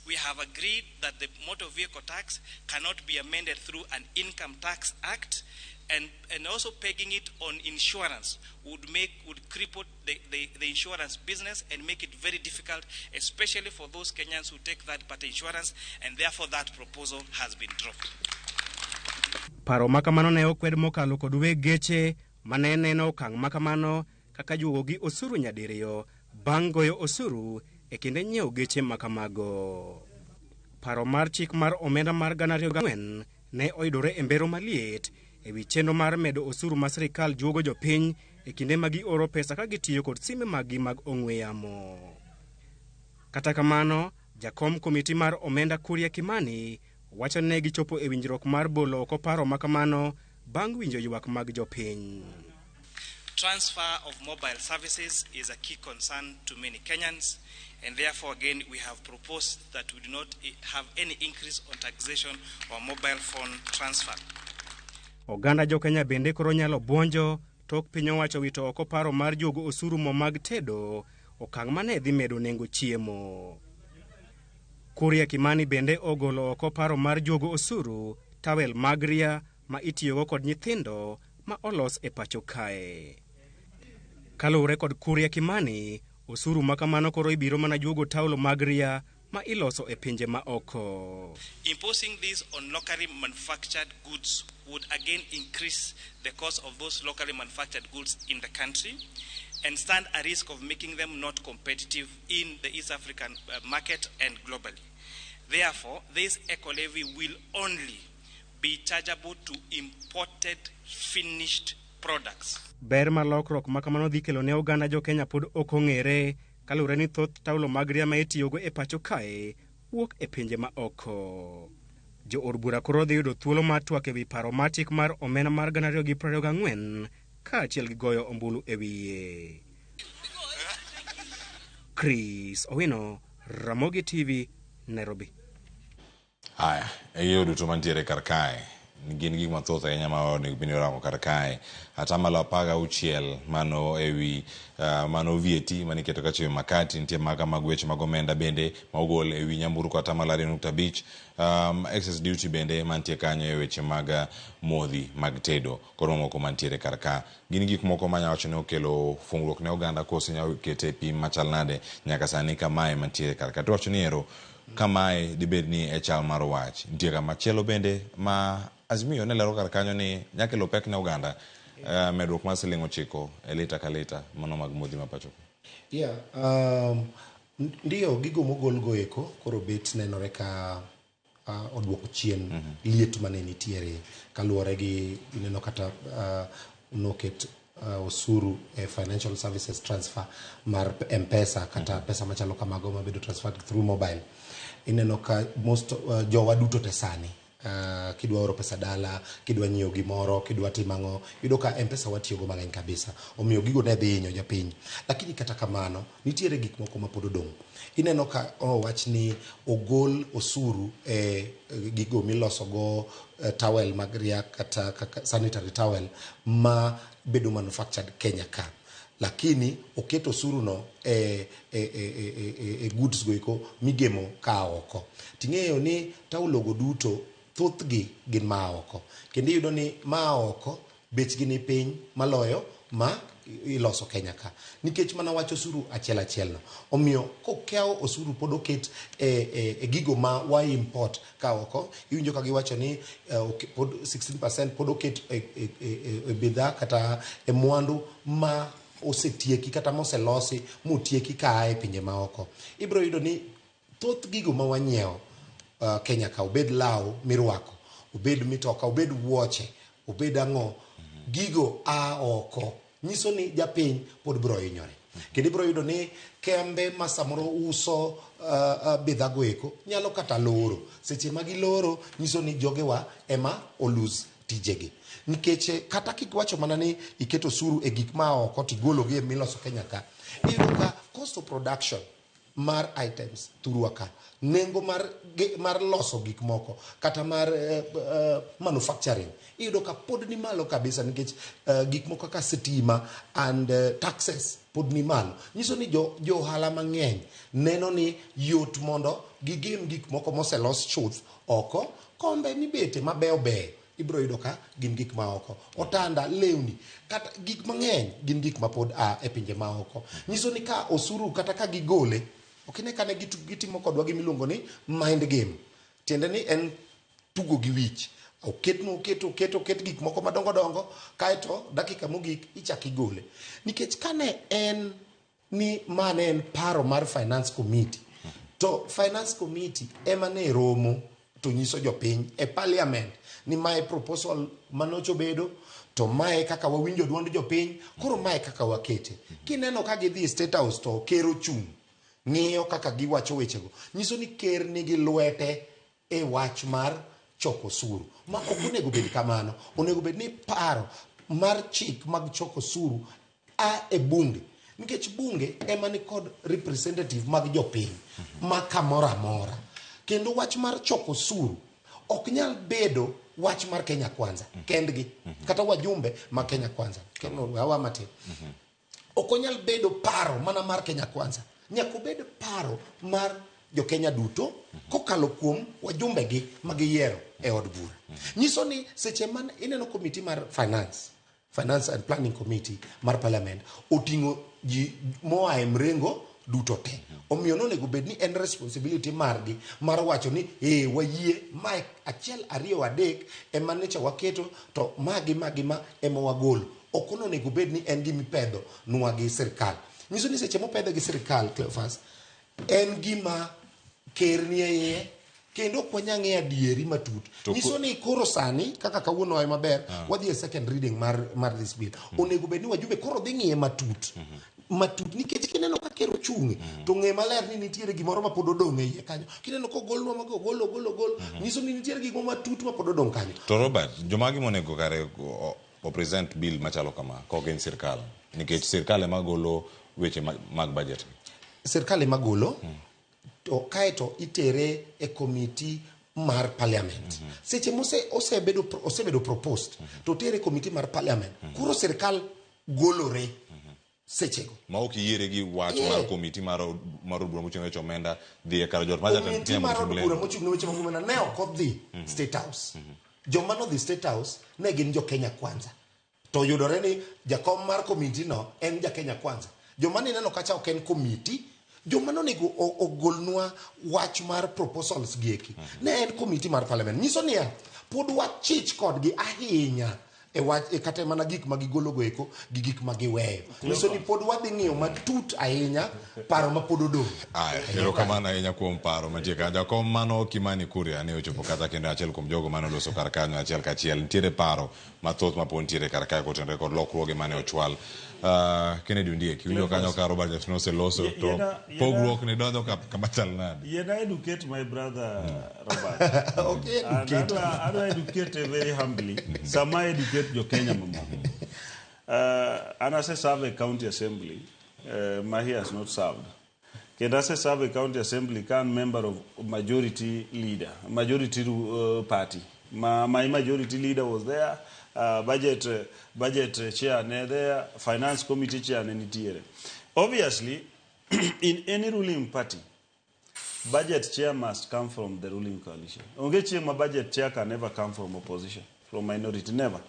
We have agreed that the motor vehicle tax cannot be amended through an income tax act, and also pegging it on insurance would cripple the insurance business and make it very difficult, especially for those Kenyans who take that party insurance, and therefore that proposal has been dropped. Paro makamano ne okwed mokalo kod weg geche mane neno okang' makamano kaka juogo gi osuru nyadiriyo bang' goyo osuru e kinde nyiewo geche makamago. Paro mar chik mar omenda mar 2004 ne oyudore e mbero maliet ewi chenro mar medo osuru ma sirikal juogo jopiny e kinde ma gioro pesa ka gitiyo kod sime maggi mag ong'we yamo. Kata kamano, jakom komiti mar omenda Kuria Kimani wacho ne gichopo e winjruok mar bolo oko paro makamano bang' winjo ywak mag jopiny. Transfer of mobile services is a key concern to many Kenyans, and therefore again we have proposed that we do not have any increase on taxation or mobile phone transfer. Oganda jo Kenya bende koro nyalo buonjo tok piny owacho wito oko paro mar juogo osuru mo mag tedo, okang' mane dhi medo nengo chiemo. Kuria Kimani bende ogolo oko paro mar juogo osuru tawel mag ria ma itiyogo kod nyithindo ma olos e pacho kae. Kaluwore kod Kuria Kimani, osuru makamano koro ibiro mana juogo taulo mag ria ma iloso e pinje ma oko. Imposing this on locally manufactured goods would again increase the cost of those locally manufactured goods in the country and stand a risk of making them not competitive in the East African market and globally. Therefore, this eco levy will only be chargeable to imported finished products. Ber mar lokruok makamano dhi kelo ne oganda jo Kenya pod ok ong'ere kaluwore ni thoth taulo mag ria ma itiyogo e pacho kae wuok e pinje ma oko. Jo od bura koro dhi yudo thuolo mar twak ewi paro mar chik mar omenda mar 2024 kaachiel gi goyo ombulu e wiye. Chris Owino, Ramogi TV, Nairobi. Haya, e duto mantiere kar kae gin gik mathoth ahinya ma onego bed ni orango kar kae. Atamalo 16 mano ewi mano VAT maniketo kachiwo makati, nitie maga mag weche mag omenda bende ma ogol ewi nyamburko atamalo 2.5, excess duty bende mantie kanyo e weche mag modhi mag tedo kod mamoko mantiere kar ka. Gin gik moko manya wacho ni okelo fungruok ne oganda kose nyalo kete e pim machal nade nyaka sani kamae mantiere kar ka. To wacho ni ero kamae dibed ni e chal mar wach. Nitie kama chielo bende ma Azimio ne lero kar kanyo ni nyakelo pek ne oganda medruok mar siling 9 e lita ka lita mano mag modhi ma pacho. Yeah, ndiyo gigo mogol go eko koro bet nenore ka oduoko chien liet mane nitiere kaluwore gi ineno kata noket osuru e financial services transfer mar M-Pesa kata pesa machalo kamago mabedo transferred through mobile. Ineno ka most jowa duto te sani Kidwa oro pesa dala, kidwa nyiewo gimoro, kidwa timo ang'o, iyudo ka M-Pesa watiyogo mang'eny kabisa. Omiyo gigo ne dhi hinyo japiny. Lakini kata kamano, nitiere gik moko ma pod odong'. Ineno ka owach ni ogol osuru e gigo milosogo towel mag riak kata kaka sanitary towel ma bedo manufactured Kenya ka. Lakini oket osuru no e, e, e, e, e, e goods go eko migemo ka oko. Ting'eyo ni taulogo duto thothgi gin maa oko. Kendo iyudo ni maa oko bechgi ni piny maloyo ma iloso Kenya ka. Nikech mana wach osuru achiel achiel no. Omiyo kokew osuru pod oket e, e, e gigo ma wa import ka oko, iwinjo ka giwacho ni pod 16% pod oket e, e, e, e bidhaa kata e mwandu ma osetieki kata moselosi motieki ka e pinje maoko. Ibiro yudo ni thoth gigo ma wanyiewo Kenya ka, obed law mirwako, obed mitoka, obed wuoche, obed ang'o, gigo a oko. Nyiso ni japiny pod biro hinyore. Kendo ibiro yudo ni kembe ma samoro uso bidhaa go eko nyalo kata loro. Seche ma giloro nyiso ni jogewa ema olose tijegi. Nikech kata kiwacho mana ni iketo osuru e gik ma oko tigologi e miloso Kenya ka, iyudo ka cost of production mar items thurwa ka, nengo mar, mar loso gik moko kata mar manufacturing iyudo ka pod ni malo kabisa nikech gik moko kaka sitima and taxes pod ni malo. Nyiso ni jo, jo ohala mang'eny neno ni yot mondo gigem gik moko moselos chuth oko, kombe mibete mabeyo beyo ibiro yudo ka gin gik ma oko. Otanda, lewni, kata gik mang'eny gin gik ma pod a e pinje ma oko. Nyiso ni ka osuru kata ka gigole, ok ine kane gitimo kodwa gimiluongo ni mind game. Tiende ni en tugo gi wich. Oketnu, oket, oket, oket gik moko madongo dongo, kaeto dakika mogik ichak igole. Nikech kane en ni ma ne en paro mar finance committee, to finance committee ema ne romo to nyiso jopiny e parliament ni mae proposal manocho bedo, to mae kaka wawinjo duond jopiny, koro mae kaka wakete. Kineno ka gidhi e State House to ker ochung' ng'iyo kaka giwacho wechego, nyiso ni ker nigi lwete e wach mar choko osuru. Ma ok onego bed kamano. Onego bed ni paro mar chik mag choko osuru a e bunge. Nikech bunge ema ni kod representative mag jopiny ma kamoro amora. Kendo wach mar choko osuru ok nyal bedo wach mar Kenya Kwanza kendgi, kata wajumbe ma Kenya Kwanza. Kendo awa matin. Ok onyal bedo paro mana mar Kenya Kwanza. Nyaka obed paro mar jo Kenya duto kokalo kuom wajumbegi ma giyiero e od bura. Nyiso ni seche man ineno committee mar finance, Finance and Planning Committee mar Parliament oting'o ji moa e mrengo duto te. Omiyo nonego bed ni en responsibility margi mar wacho ni eh wayie mae achiel ariyo adek ema nyocha waketo to ma gi ma gi ma ema wagolo. Ok onego bed ni en gima ipedho nwa gi sirkal. Nyiso ni seche mopedhe gi sirkal, Cleophas, en gima ker nie iye kendo ok wanyal ng'eyo adieri matut. Nyiso ni koro sani kaka kawuono wae maber, wadhi e second reading mar this bill. Onego bed ni wajumbe koro dhi ng'iye matut. Matut nikech kineno ka ker ochung' to ng'e maler ni nitiere gimoro ma pod odong' e iye kanyo. Kineno kogolnwa mago ogol ogol ogol, nyiso ni nitiere gik moko matut ma pod odong' kanyo. To Robert, jomagi monego kare o present bill machalo kama ka ok en sirkal, nikech sirkal ema golo weche mag budget. Sirkal ema golo, to kaeto itere e committee mar parliament. Seche mose osebedo proposed, to tere e committee mar parliament. Koro sirkal golore sechego. Ma ok iyiere gi wach mar committee mar od bura mochung' ne weche omenda dhi e kar jot mar jatend Committee mar od bura mochung' ne weche mag omenda ne ok odhi State House. Joma nodhi State House ne gin jo Kenya Kwanza. To yudore ni jakom mar committee no en ja Kenya Kwanza. Joma nineno kacha ok en committee. Joma nonego ogolnwa wach mar proposals gi eki ne en committee mar parliament. Nyiso niya, pod wachich kodgi ahinya e wach e kata mana gik ma gigologo eko gi gik ma giweyo. Nyiso ni pod wadhi ng'iyo matut ahinya paro ma pod odong'. Aya, erokamano ahinya kuom paro mantie kanyo. Jakom mano Kimani Kuria ne ochopo kata kendo achiel kuom jogo mane oloso kar kanyo achiel kachiel. Nitiere paro mathoth ma pod nitiere kar kae kotenore kod lokruoge mane ochwal. Kennedy Ondiek, iwinjo kanyo ka Robert Nyasino oseloso to pogruok ni donjo kama chal nade? Yiena educate my brother Robert. Okay, And educate. adwa educate very humbly. Sama educate jo Kenya mamoko. An ase serve e county assembly ma he has not served. Kendo ase serve e county assembly ka an member of majority leader, majority party. My majority leader was there, budget chair ne there, finance committee chair ne nitiere. Obviously, in any ruling party, budget chair must come from the ruling coalition. Onge chieng' ma budget chair can never come from opposition, from minority, never.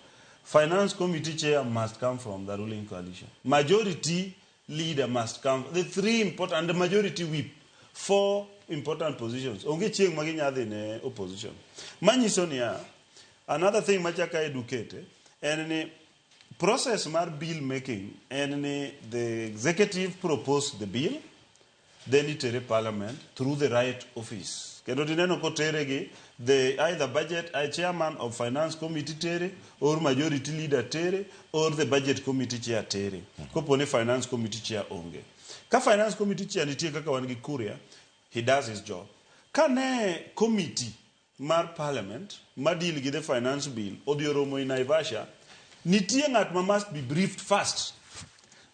Finance committee chair must come from the ruling coalition. Majority leader must come. The three important, and the majority whip, four important positions. Onge chieng' ma ginya dhi ne opposition. Manyiso niya, another thing machaka educate, en ni process mar bill making, en ni the executive propose the bill, then itere parliament through the right office. Kendo tineno kotere gi the either budget chairman of finance committee tere, or majority leader tere, or the budget committee chair tere. Kopo ni finance committee chair onge. Ka finance committee chair nitie kaka wan gi Kuria, he does his job. Ka ne committee mar parliament ma deal gi the finance bill odhi oromo in Naivasha, nitie ng'at ma must be briefed first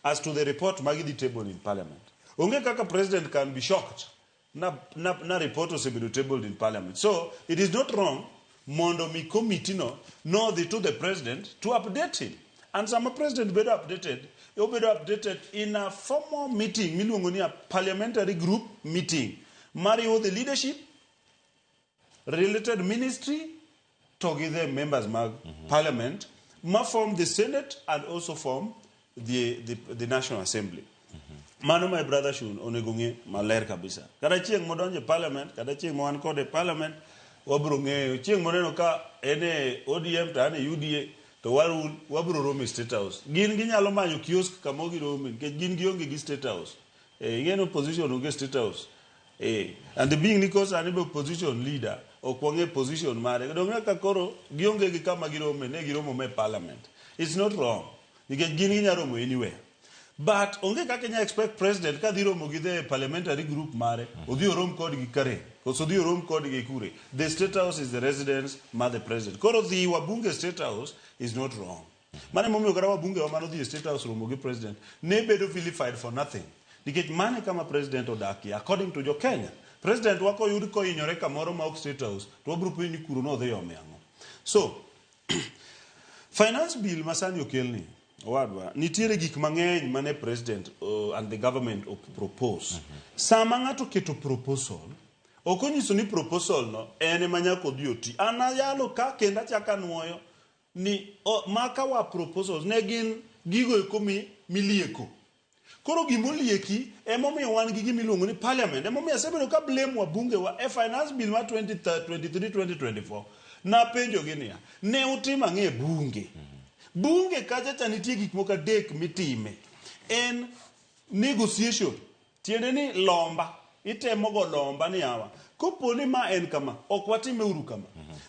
as to the report magidhi table in parliament. Onge kaka president can be shocked na report osebedo tabled in parliament. So it is not wrong mondo mi committee no nodhi to the president to update him. And sama president bedo updated, obedo updated in a formal meeting miluongo ni a parliamentary group meeting mariwo the leadership, related ministry, to gi the members mag parliament ma form the Senate and also form the National Assembly. Mano my brother Shun onego ng'e maler kabisa. Kata chieng' modonjo e parliament, kata chieng' ma wan kode e parliament, wabiro ng'eyo. Chieng' moneno ka en e ODM to an e UDA, to wabiro romo e State House. Gin ginyalo manyo kiosk kama girome, nikech gin gionge gi State House. Ing'e ni opposition onge State House. And the being ni kosa ni be opposition leader, ok wang'e position mare. Dong' ka koro gionge gi kama girome, ne giromo me parliament. It's not wrong. Nikech gin ginyalo romo anywhere. But onge kaka inya expect president ka dhi romo gi the parliamentary group mare, odhi orom kodgi kare, koso odhi orom kodgi kure. The State House is the residence mar the president. Koro dhi wabunge State House is not wrong. Mano emomiyo kata wabunge wa mano dhi e State House romo gi president, ne bedo vilified for nothing. Nikech mano e kama president odakie, according to jo Kenya. President wa koyud kohinyore kamoro ma ok State House, to wabiro penjo ni kuro nodhi ome ang'o. So, finance bill masani okelni, owadwa, nitiere gik mang'eny mane president and the government propose. Sama ng'ato oketo proposal, ok onyiso ni proposal no en ema nyaka odhi oti. An ayalo ka kendo achako anuoyo ni maka wa proposals ne gin gigo eko milieko. Koro gimolieki emomiyo wan gi gimiluongo ni parliament. Emomiyo asebedo ka blame wabunge wa e finance bill mar 2023-2024. Napenjogi niya, ne utimo ang'o e bunge? Bunge kacha cha nitie gik moko adek mitime. En negotiation, tiende ni lomba, itemo go lomba ni yawa. Kopo ni ma en kama, ok watime uru kama.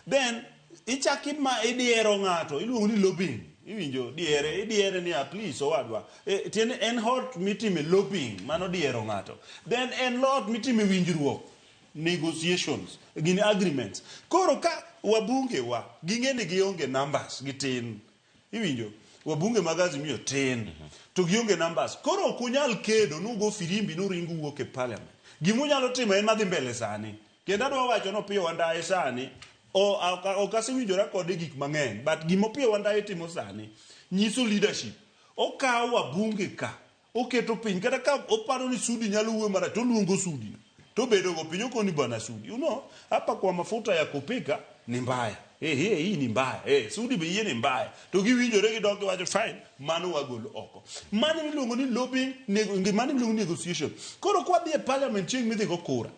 Then ichaki ma idiero ng'ato, iluongo ni lobbying. Iwinjo diere, idiere ni please owadwa. Tiende en hot mitime lobbying, mano diero ng'ato. Then en lot mitime winjruok, negotiations, gin agreements. Koro ka wabunge wa, ging'e ni gionge numbers, gitin. Iwinjo, wabunge mag Azimio tin, to gionge numbers. Koro ok unyal kedo nugo firimbi nuringu wuok e parliament. Gimunyalo timo en madhi mbele sani. Kendo adwa wacho ni Opiyo Wandayi sani, ok asewinjora kode gik mang'eny, but gima Opiyo Wandayi timo sani nyiso leadership. Okawo wabunge ka, oketo piny, kata ka oparo ni Sudi nyalo wuoyo marach, to oluongo Sudi. To obedo go piny, okoni bwana Sudi, you know, hapa kwa mafuta ya kupika ni mbaya. Hii ni mbaya. Sudi be yie ni mbaya. To giwinjore gidok giwacho fine, mano wagolo oko. Mano miluongo ni lobbying, mano miluongo ni negotiation. Koro kwa dhi e parliament chieng' midhi go kura.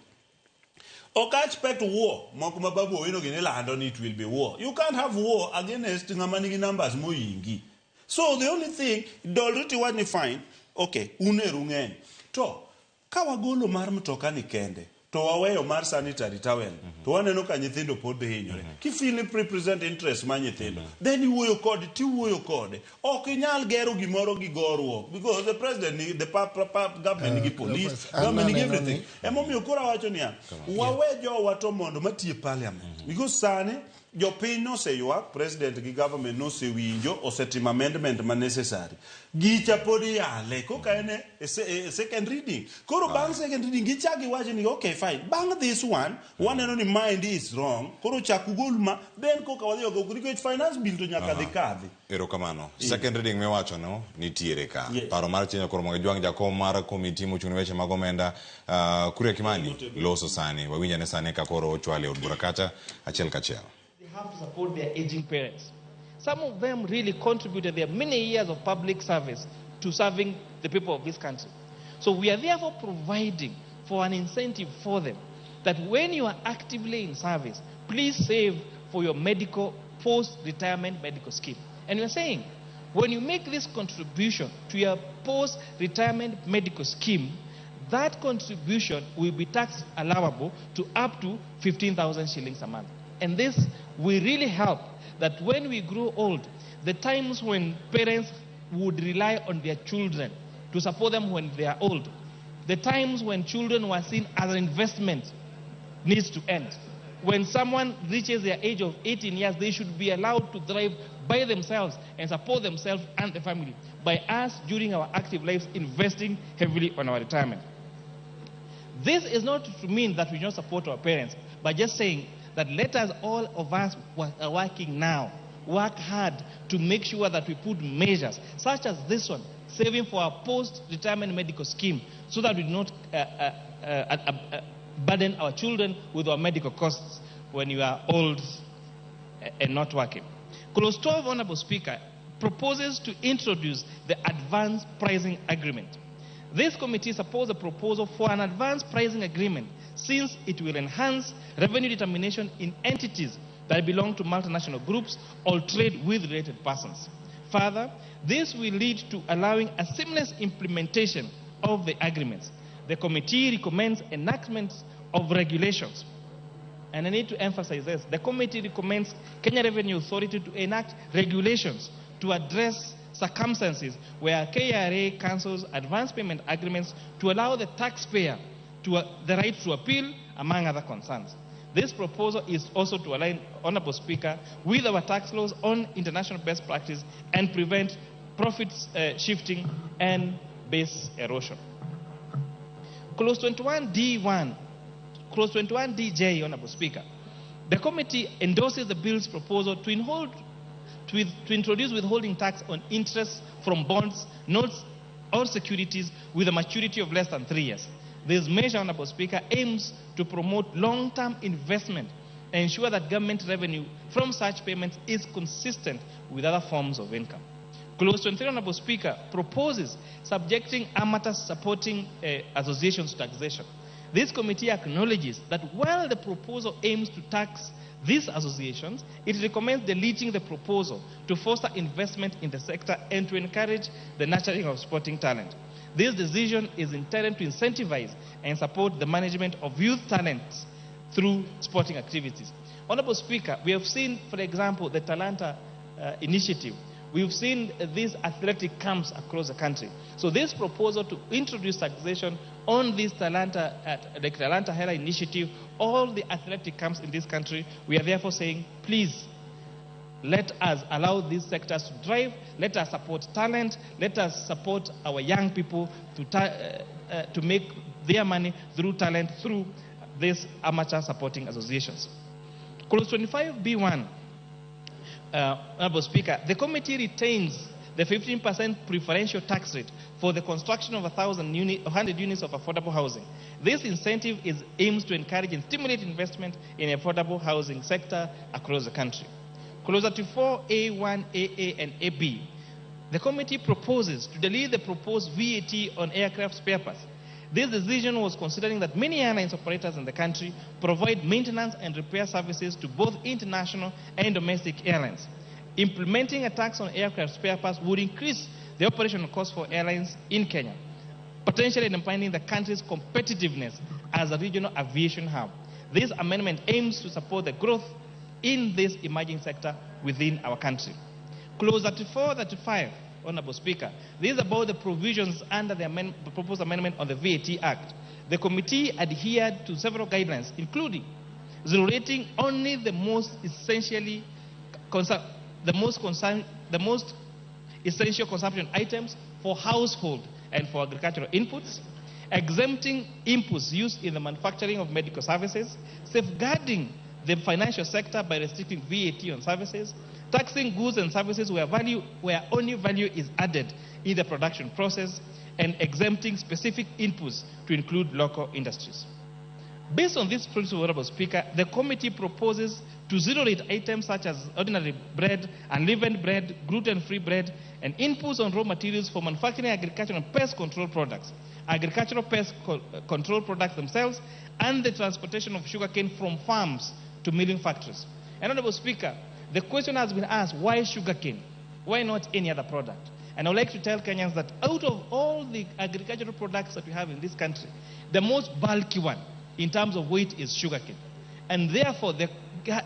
Ok expect war moko ma Babu Owino gini lando ni it will be war. You can't have war against ng'ama nigi numbers moyingi. So the only thing, dolri tiwach ni fine, okay, un ero ung'eny. To ka wagolo mar mtoka ni kende, to waweyo mar sanitary towel, to waneno ka nyithindo pod hinyore. Kifeel ni represent interest mar nyithindo, then iwuoyo kode, tiwuoyo kode. Ok inyal gero gimoro gi goruok, because the president, ni, the pa, pa, pa, government nigi police, Cleophas, an government nigi naneno everything. Emomiyo koro awacho niya, wawe jowa to mondo matiyo e parliament. Because sani, jopiny noseywak, president gi government nosewinjo, osetimo amendment ma necessary. Gicha pod iyale, koka en e second reading. Koro bang' second reading, gichak giwacho ni, okay, fine. Bang' this one, waneno ni mind is wrong. Koro chak ugol ma, then koka wadhi oko, nikech finance bill to nyaka dhi kadhi. Erokamano. Second reading miwacho no nitiere ka. Yes. Paro mar Chenyo Koro Jwang' jakom mar komiti mochung' ne weche mag omenda Kuria Kimani loso sani. Wawinj ane sani ka koro ochwale e od bura kacha achiel kachiel. They have to support their aging parents. Some of them really contributed their many years of public service to serving the people of this country. So we are therefore providing for an incentive for them that when you are actively in service, please save for your medical post-retirement medical scheme. And we are saying, when you make this contribution to your post-retirement medical scheme, that contribution will be tax allowable to up to 15,000 shillings a month. And this will really help that when we grow old, the times when parents would rely on their children to support them when they are old, the times when children were seen as an investment needs to end. When someone reaches their age of 18 years, they should be allowed to drive by themselves and support themselves and the family by us during our active lives investing heavily on our retirement. This is not to mean that we don't support our parents, but just saying that let us, all of us who are working now, work hard to make sure that we put measures such as this one, saving for our post-retirement medical scheme, so that we do not burden our children with our medical costs when you are old and not working. Clause 12, Honorable Speaker, proposes to introduce the advance pricing agreement. This committee supports the proposal for an advance pricing agreement since it will enhance revenue determination in entities that belong to multinational groups or trade with related persons. Further, this will lead to allowing a seamless implementation of the agreements. The committee recommends enactment of regulations. And I need to emphasize this. The committee recommends Kenya Revenue Authority to enact regulations to address circumstances where KRA cancels advance payment agreements to allow the taxpayer the right to appeal, among other concerns. This proposal is also to align, Honorable Speaker, with our tax laws on international best practice and prevent profits shifting and base erosion. Clause 21D1, Clause 21DJ, Honorable Speaker, the committee endorses the bill's proposal to introduce withholding tax on interest from bonds, notes, or securities with a maturity of less than 3 years. This measure, Honorable Speaker, aims to promote long-term investment and ensure that government revenue from such payments is consistent with other forms of income. Clause 23, Honorable Speaker, proposes subjecting amateur supporting associations to taxation. This committee acknowledges that while the proposal aims to tax these associations, it recommends deleting the proposal to foster investment in the sector and to encourage the nurturing of sporting talent. This decision is intended to incentivize and support the management of youth talents through sporting activities. Honorable Speaker, we have seen, for example, the Talanta initiative. We've seen these athletic camps across the country. So this proposal to introduce taxation on this Talanta, the Talanta Hela initiative, all the athletic camps in this country, we are therefore saying, please, let us allow these sectors to drive, let us support talent, let us support our young people to make their money through talent, through these amateur supporting associations. Clause 25B1, Honorable Speaker, the committee retains the 15% preferential tax rate for the construction of 100 units of affordable housing. This incentive aims to encourage and stimulate investment in the affordable housing sector across the country. Clause 34A1, AA, and AB, the committee proposes to delete the proposed VAT on aircraft spare parts. This decision was considering that many airlines operators in the country provide maintenance and repair services to both international and domestic airlines. Implementing a tax on aircraft spare parts would increase the operational cost for airlines in Kenya, potentially impacting the country's competitiveness as a regional aviation hub. This amendment aims to support the growth in this emerging sector within our country. Clause 34, 35, Honorable Speaker, this is about the provisions under the proposed amendment on the VAT Act. The committee adhered to several guidelines, including zero rating only the most essential consumption items for household and for agricultural inputs, exempting inputs used in the manufacturing of medical services, safeguarding the financial sector by restricting VAT on services, taxing goods and services where only value is added in the production process, and exempting specific inputs to include local industries. Based on this principle, Honorable Speaker, the committee proposes to zero-rate items such as ordinary bread, unleavened bread, gluten-free bread, and inputs on raw materials for manufacturing agricultural and pest control products, agricultural pest control products themselves, and the transportation of sugarcane from farms to milling factories. And Honorable Speaker, the question has been asked, why sugarcane? Why not any other product? And I would like to tell Kenyans that out of all the agricultural products that we have in this country, the most bulky one in terms of weight is sugarcane. And therefore, the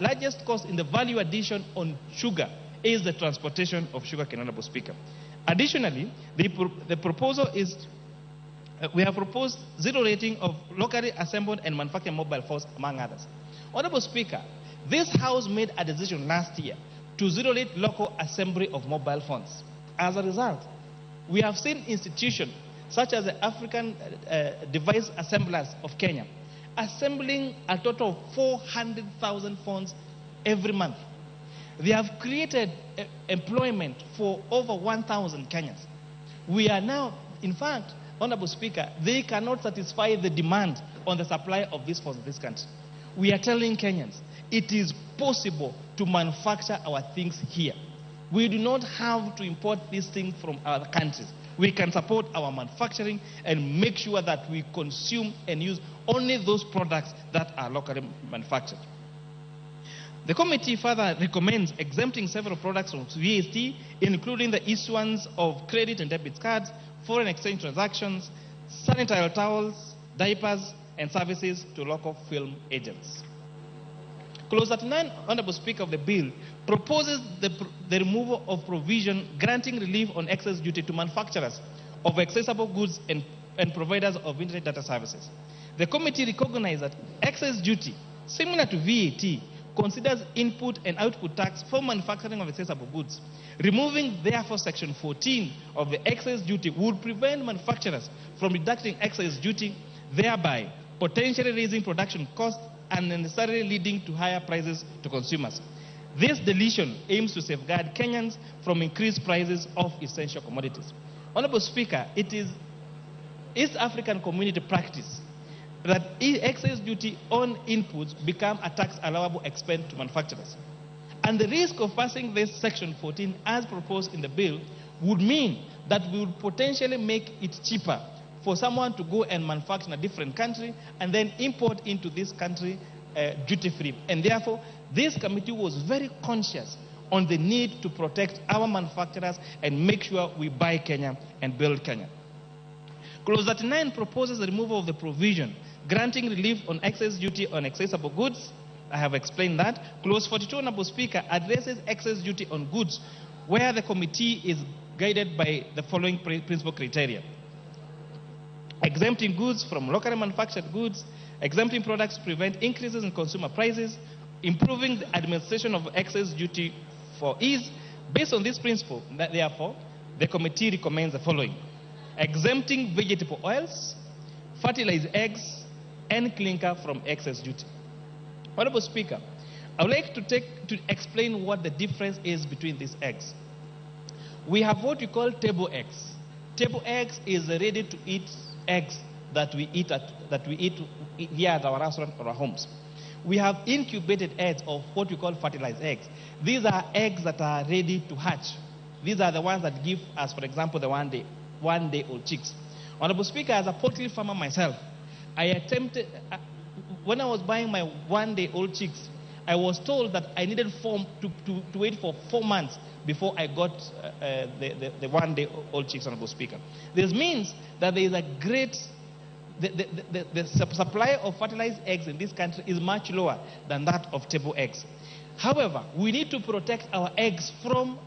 largest cost in the value addition on sugar is the transportation of sugarcane, Honorable Speaker. Additionally, the proposal is, we have proposed zero rating of locally assembled and manufactured mobile phones, among others. Honorable Speaker, this House made a decision last year to zero rate local assembly of mobile phones. As a result, we have seen institutions such as the African Device Assemblers of Kenya assembling a total of 400,000 phones every month. They have created employment for over 1,000 Kenyans. We are now, in fact, Honorable Speaker, they cannot satisfy the demand on the supply of these phones in this country. We are telling Kenyans, it is possible to manufacture our things here. We do not have to import these things from other countries. We can support our manufacturing and make sure that we consume and use only those products that are locally manufactured. The committee further recommends exempting several products from VAT, including the issuance of credit and debit cards, foreign exchange transactions, sanitary towels, diapers, and services to local film agents. Clause 39, Honorable Speaker of the bill, proposes the removal of provision granting relief on excess duty to manufacturers of accessible goods and providers of internet data services. The committee recognized that excess duty, similar to VAT, considers input and output tax for manufacturing of accessible goods. Removing, therefore, Section 14 of the excess duty would prevent manufacturers from deducting excess duty, thereby potentially raising production costs and necessarily leading to higher prices to consumers. This deletion aims to safeguard Kenyans from increased prices of essential commodities. Honorable Speaker, it is East African community practice that excess duty on inputs become a tax allowable expense to manufacturers. And the risk of passing this Section 14 as proposed in the bill would mean that we would potentially make it cheaper for someone to go and manufacture in a different country and then import into this country duty-free. And therefore, this committee was very conscious on the need to protect our manufacturers and make sure we buy Kenya and build Kenya. Clause 39 proposes the removal of the provision granting relief on excess duty on accessible goods. I have explained that. Clause 42, Honorable Speaker, addresses excess duty on goods where the committee is guided by the following principal criteria. Exempting goods from locally manufactured goods, exempting products to prevent increases in consumer prices, improving the administration of excess duty for ease. Based on this principle, therefore, the committee recommends the following. Exempting vegetable oils, fertilized eggs, and clinker from excess duty. Honorable Speaker, I would like to explain what the difference is between these eggs. We have what we call table eggs. Table eggs is ready-to-eat eggs that we eat here at our restaurant or our homes. We have incubated eggs, or what we call fertilized eggs. These are eggs that are ready to hatch. These are the ones that give us, for example, the one-day-old chicks. Honorable Speaker, as a poultry farmer myself, I attempted, when I was buying my one-day-old chicks, I was told that I needed to wait for 4 months before I got the one-day-old chicks, Honorable Speaker. This means that there is a great, the supply of fertilized eggs in this country is much lower than that of table eggs. However, we need to protect our eggs from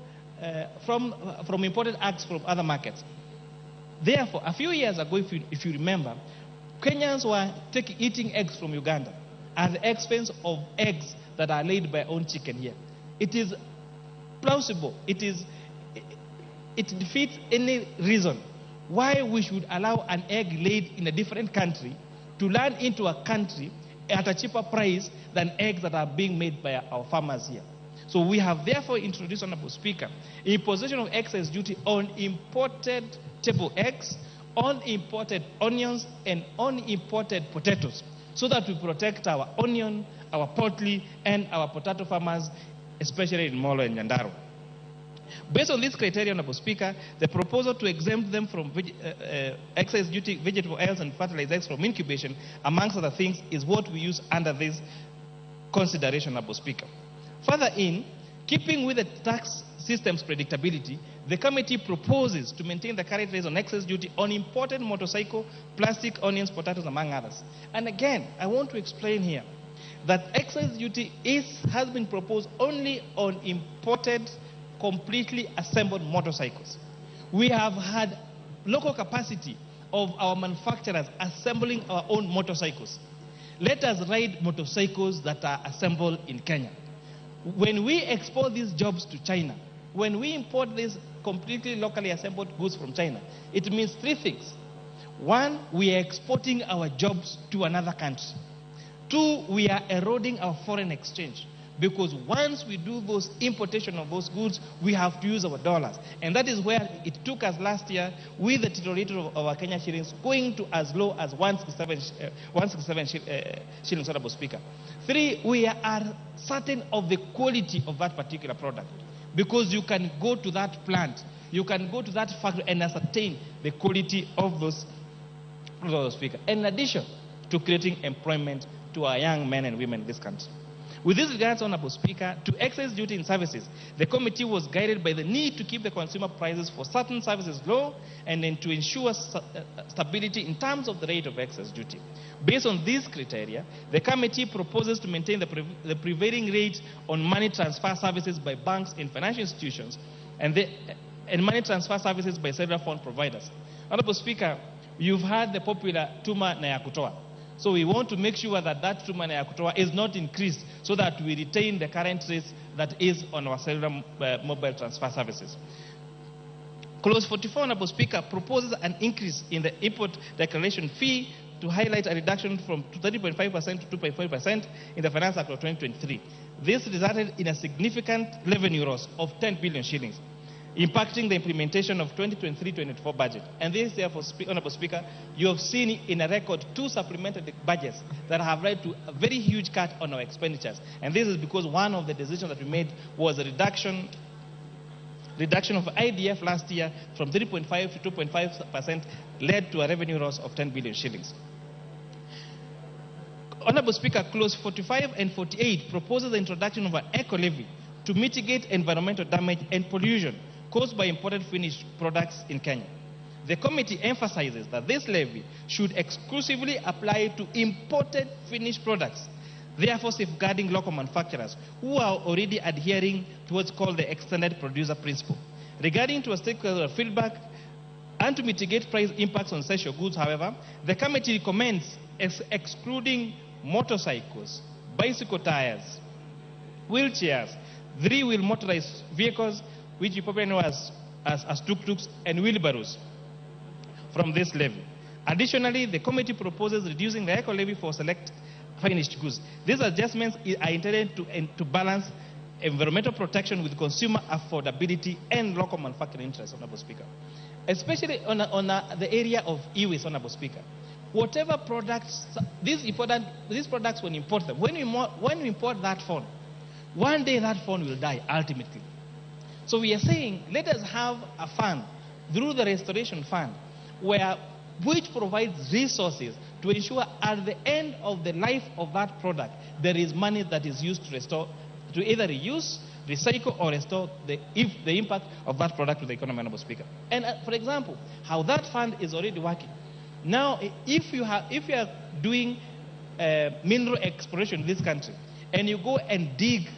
imported eggs from other markets. Therefore, a few years ago, if you remember, Kenyans were eating eggs from Uganda at the expense of eggs that are laid by our own chicken here. It is plausible. It defeats any reason why we should allow an egg laid in a different country to land into a country at a cheaper price than eggs that are being made by our farmers here. So we have therefore introduced, Honorable Speaker, imposition of excise duty on imported table eggs, on imported onions, and on imported potatoes, so that we protect our onion, our poultry, and our potato farmers, especially in Molo and Nyandarua. Based on this criteria, Honorable Speaker, the proposal to exempt them from excise duty, vegetable oils, and fertilized eggs from incubation, amongst other things, is what we use under this consideration, Honorable Speaker. Further in keeping with the tax system's predictability, the committee proposes to maintain the current rates on excise duty on imported motorcycle, plastic, onions, potatoes, among others. And again, I want to explain here that excise duty has been proposed only on imported, completely assembled motorcycles. We have had local capacity of our manufacturers assembling our own motorcycles. Let us ride motorcycles that are assembled in Kenya. When we export these jobs to China, when we import these completely locally assembled goods from China, it means three things. One, we are exporting our jobs to another country. Two, we are eroding our foreign exchange, because once we do those importation of those goods, we have to use our dollars. And that is where it took us last year with the deterioration of our Kenya shillings going to as low as 167 shillings, Honorable Speaker. Three, we are certain of the quality of that particular product, because you can go to that plant, you can go to that factory and ascertain the quality of those products, Honorable Speaker. In addition to creating employment to our young men and women in this country. With this regards, Honorable Speaker, to excise duty in services, the committee was guided by the need to keep the consumer prices for certain services low and then to ensure stability in terms of the rate of excise duty. Based on these criteria, the committee proposes to maintain the prevailing rate on money transfer services by banks and financial institutions and money transfer services by cellular phone providers. Honorable Speaker, you've had the popular Tuma na ya Kutoa. So we want to make sure that that Tuma na ya Kutoa is not increased so that we retain the current rates that is on our cellular mobile transfer services. Clause 44, Honorable Speaker, proposes an increase in the import declaration fee to highlight a reduction from 30.5% to 2.5% in the Finance Act of 2023. This resulted in a significant revenue loss of 10 billion shillings, impacting the implementation of 2023-24 budget. And this, therefore, Honorable Speaker, you have seen in a record two supplementary budgets that have led to a very huge cut on our expenditures. And this is because one of the decisions that we made was a reduction of IDF last year from 3.5 to 2.5% led to a revenue loss of 10 billion shillings. Honorable Speaker, Clause 45 and 48 proposes the introduction of an eco-levy to mitigate environmental damage and pollution caused by imported finished products in Kenya. The committee emphasizes that this levy should exclusively apply to imported finished products, therefore safeguarding local manufacturers who are already adhering to what's called the extended producer principle. Regarding to a stakeholder feedback and to mitigate price impacts on essential goods, however, the committee recommends excluding motorcycles, bicycle tires, wheelchairs, three-wheel motorized vehicles, which you probably know as tuk-tuks, and wheelbarrows from this levy. Additionally, the committee proposes reducing the eco-levy for select finished goods. These adjustments are intended to balance environmental protection with consumer affordability and local manufacturing interests, Honorable Speaker. Especially on the area of e-waste, Honorable Speaker. Whatever products, these products, when we import them, when we import that phone, one day that phone will die ultimately. So we are saying, let us have a fund through the restoration fund where which provides resources to ensure at the end of the life of that product, there is money that is used to restore, to either reuse, recycle, or restore the impact of that product to the economy, Honorable Speaker. And for example, how that fund is already working. Now, if you are doing mineral exploration in this country, and you go and dig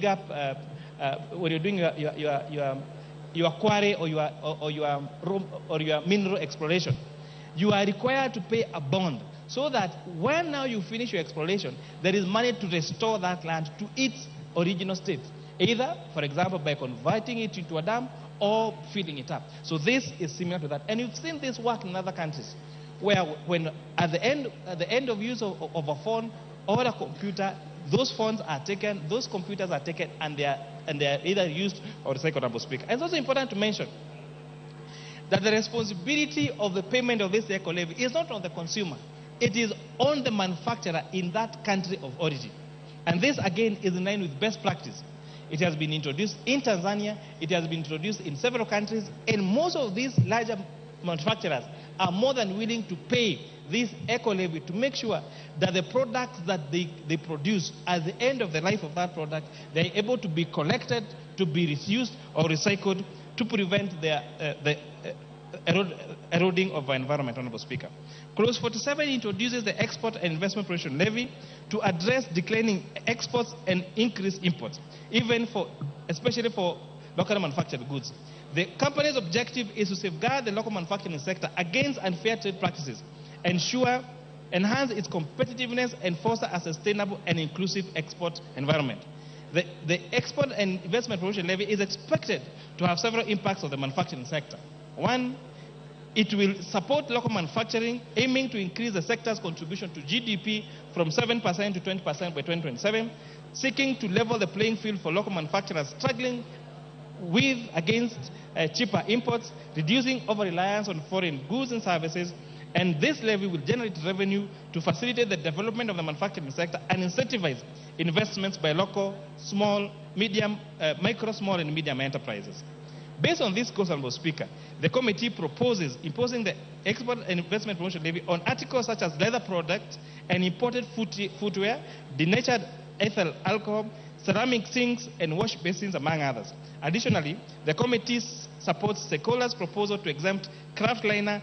up when you're doing your quarry or your mineral exploration, you are required to pay a bond so that when now you finish your exploration, there is money to restore that land to its original state, either, for example, by converting it into a dam or filling it up. So this is similar to that. And you've seen this work in other countries, where when at the end of use of a phone or a computer, those phones are taken, those computers are taken, and they are either used or recycled, Honorable Speaker. And it's also important to mention that the responsibility of the payment of this eco levy is not on the consumer. It is on the manufacturer in that country of origin. And this, again, is in line with best practice. It has been introduced in Tanzania. It has been introduced in several countries. And most of these larger manufacturers are more than willing to pay this eco levy to make sure that the products that they produce at the end of the life of that product, they're able to be collected, to be reused or recycled to prevent the eroding of our environment, Honorable Speaker. Clause 47 introduces the Export and Investment Promotion Levy to address declining exports and increased imports, especially for locally manufactured goods. The company's objective is to safeguard the local manufacturing sector against unfair trade practices, enhance its competitiveness, and foster a sustainable and inclusive export environment. The Export and Investment Promotion Levy is expected to have several impacts on the manufacturing sector. One, it will support local manufacturing, aiming to increase the sector's contribution to GDP from 7% to 20% by 2027, seeking to level the playing field for local manufacturers struggling against cheaper imports, reducing over-reliance on foreign goods and services, and this levy will generate revenue to facilitate the development of the manufacturing sector and incentivize investments by local, small, medium, micro, small, and medium enterprises. Based on this goals, Honorable Speaker, the committee proposes imposing the Export and Investment Promotion Levy on articles such as leather products and imported footwear, denatured ethyl alcohol, ceramic sinks, and wash basins, among others. Additionally, the committee supports Secola's proposal to exempt craft liner,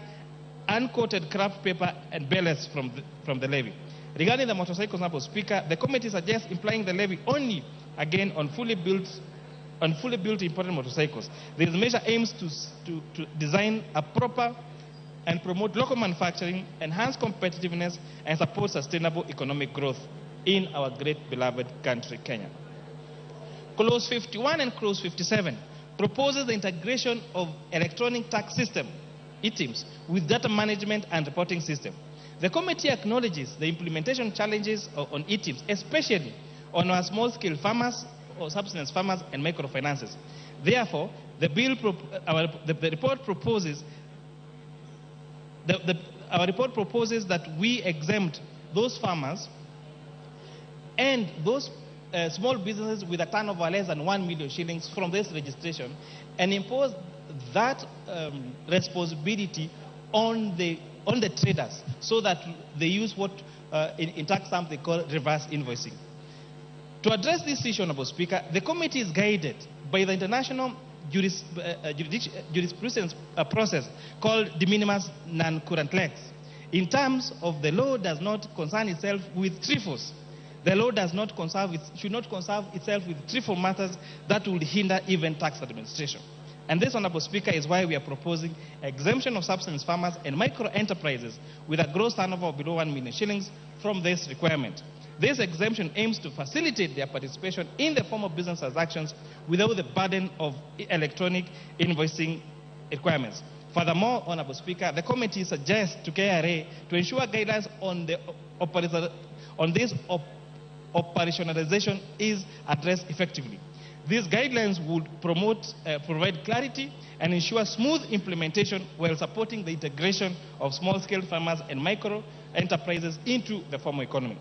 uncoated craft paper, and ballast from the levy. Regarding the motorcycles, Honorable Speaker, the committee suggests implying the levy only, again, on fully built imported motorcycles. This measure aims to design a proper and promote local manufacturing, enhance competitiveness, and support sustainable economic growth in our great beloved country, Kenya. Clause 51 and Clause 57 proposes the integration of electronic tax system, eTIMS, with data management and reporting system. The committee acknowledges the implementation challenges on eTIMS, especially on our small-scale farmers or subsistence farmers and microfinances. Therefore, the bill, the report proposes, our report proposes that we exempt those farmers and those small businesses with a turnover less than 1 million shillings from this registration, and impose that responsibility on the traders, so that they use what in tax terms they call reverse invoicing. To address this issue, Honorable Speaker, the committee is guided by the international jurisprudence process called de minimis non curat lex. In terms of the law does not concern itself with trifles. The law does not should not concern itself with trifle matters that would hinder even tax administration. And this, Honorable Speaker, is why we are proposing exemption of subsistence farmers and micro-enterprises with a gross turnover of below 1 million shillings from this requirement. This exemption aims to facilitate their participation in the form of business transactions without the burden of electronic invoicing requirements. Furthermore, Honorable Speaker, the committee suggests to KRA to ensure guidelines on the this operationalization is addressed effectively. These guidelines would provide clarity and ensure smooth implementation while supporting the integration of small-scale farmers and micro-enterprises into the formal economy.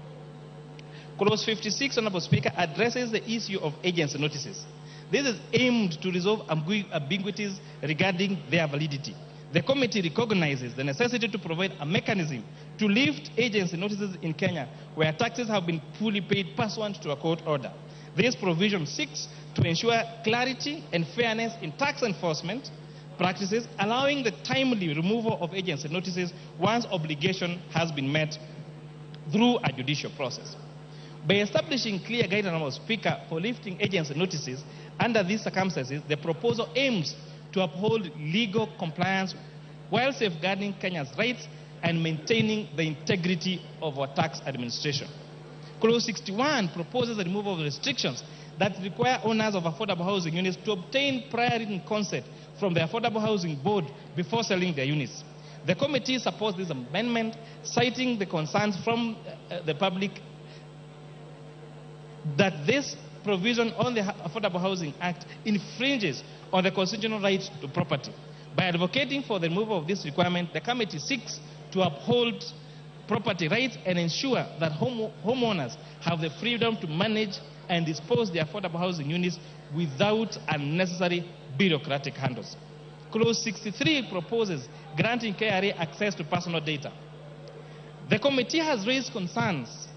Clause 56, Honorable Speaker, addresses the issue of agency notices. This is aimed to resolve ambiguities regarding their validity. The committee recognizes the necessity to provide a mechanism to lift agency notices in Kenya where taxes have been fully paid pursuant to a court order. This provision seeks to ensure clarity and fairness in tax enforcement practices, allowing the timely removal of agency notices once obligation has been met through a judicial process. By establishing clear guidance, Honorable Speaker, for lifting agency notices under these circumstances, the proposal aims to uphold legal compliance while safeguarding Kenya's rights and maintaining the integrity of our tax administration. Clause 61 proposes the removal of restrictions that require owners of affordable housing units to obtain prior written consent from the Affordable Housing Board before selling their units. The committee supports this amendment, citing the concerns from the public that this provision on the Affordable Housing Act infringes on the constitutional right to property. By advocating for the removal of this requirement, the committee seeks to uphold property rights and ensure that homeowners have the freedom to manage and dispose their affordable housing units without unnecessary bureaucratic handles. Clause 63 proposes granting KRA access to personal data. The committee has raised concerns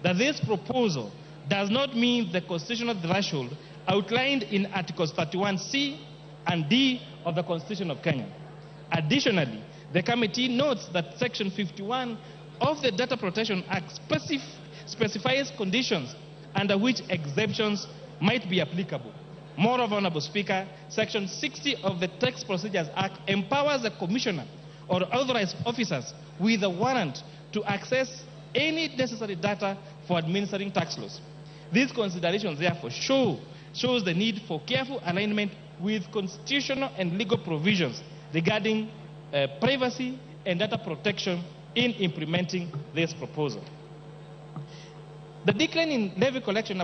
that this proposal does not meet the constitutional threshold outlined in Articles 31C and D of the Constitution of Kenya. Additionally, the committee notes that Section 51 of the Data Protection Act specifies conditions under which exemptions might be applicable. Moreover, Honorable Speaker, Section 60 of the Tax Procedures Act empowers the Commissioner or authorized officers with a warrant to access any necessary data for administering tax laws. These considerations, therefore, shows the need for careful alignment with constitutional and legal provisions regarding privacy and data protection in implementing this proposal. The decline in levy collection,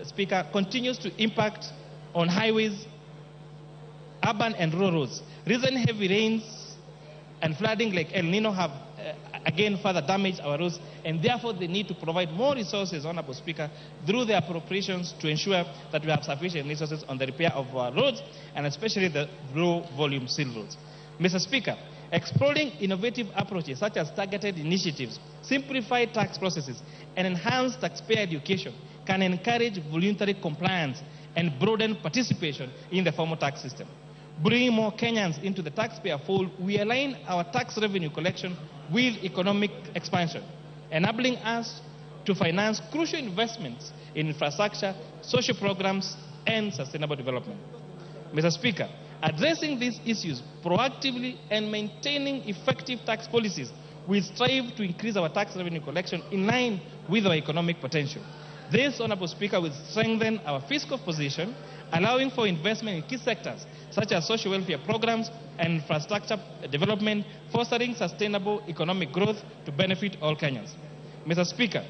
Speaker, continues to impact on highways, urban and rural roads. Recent heavy rains and flooding like El Nino have again further damaged our roads, and therefore they need to provide more resources, Honorable Speaker, through the appropriations to ensure that we have sufficient resources on the repair of our roads, and especially the low volume seal roads. Mr. Speaker, exploring innovative approaches such as targeted initiatives, simplified tax processes, and enhanced taxpayer education can encourage voluntary compliance and broaden participation in the formal tax system. Bringing more Kenyans into the taxpayer fold, we align our tax revenue collection with economic expansion, enabling us to finance crucial investments in infrastructure, social programs, and sustainable development. Mr. Speaker, addressing these issues proactively and maintaining effective tax policies, we strive to increase our tax revenue collection in line with our economic potential. This, Honorable Speaker, will strengthen our fiscal position, allowing for investment in key sectors such as social welfare programs and infrastructure development, fostering sustainable economic growth to benefit all Kenyans. Mr. Speaker,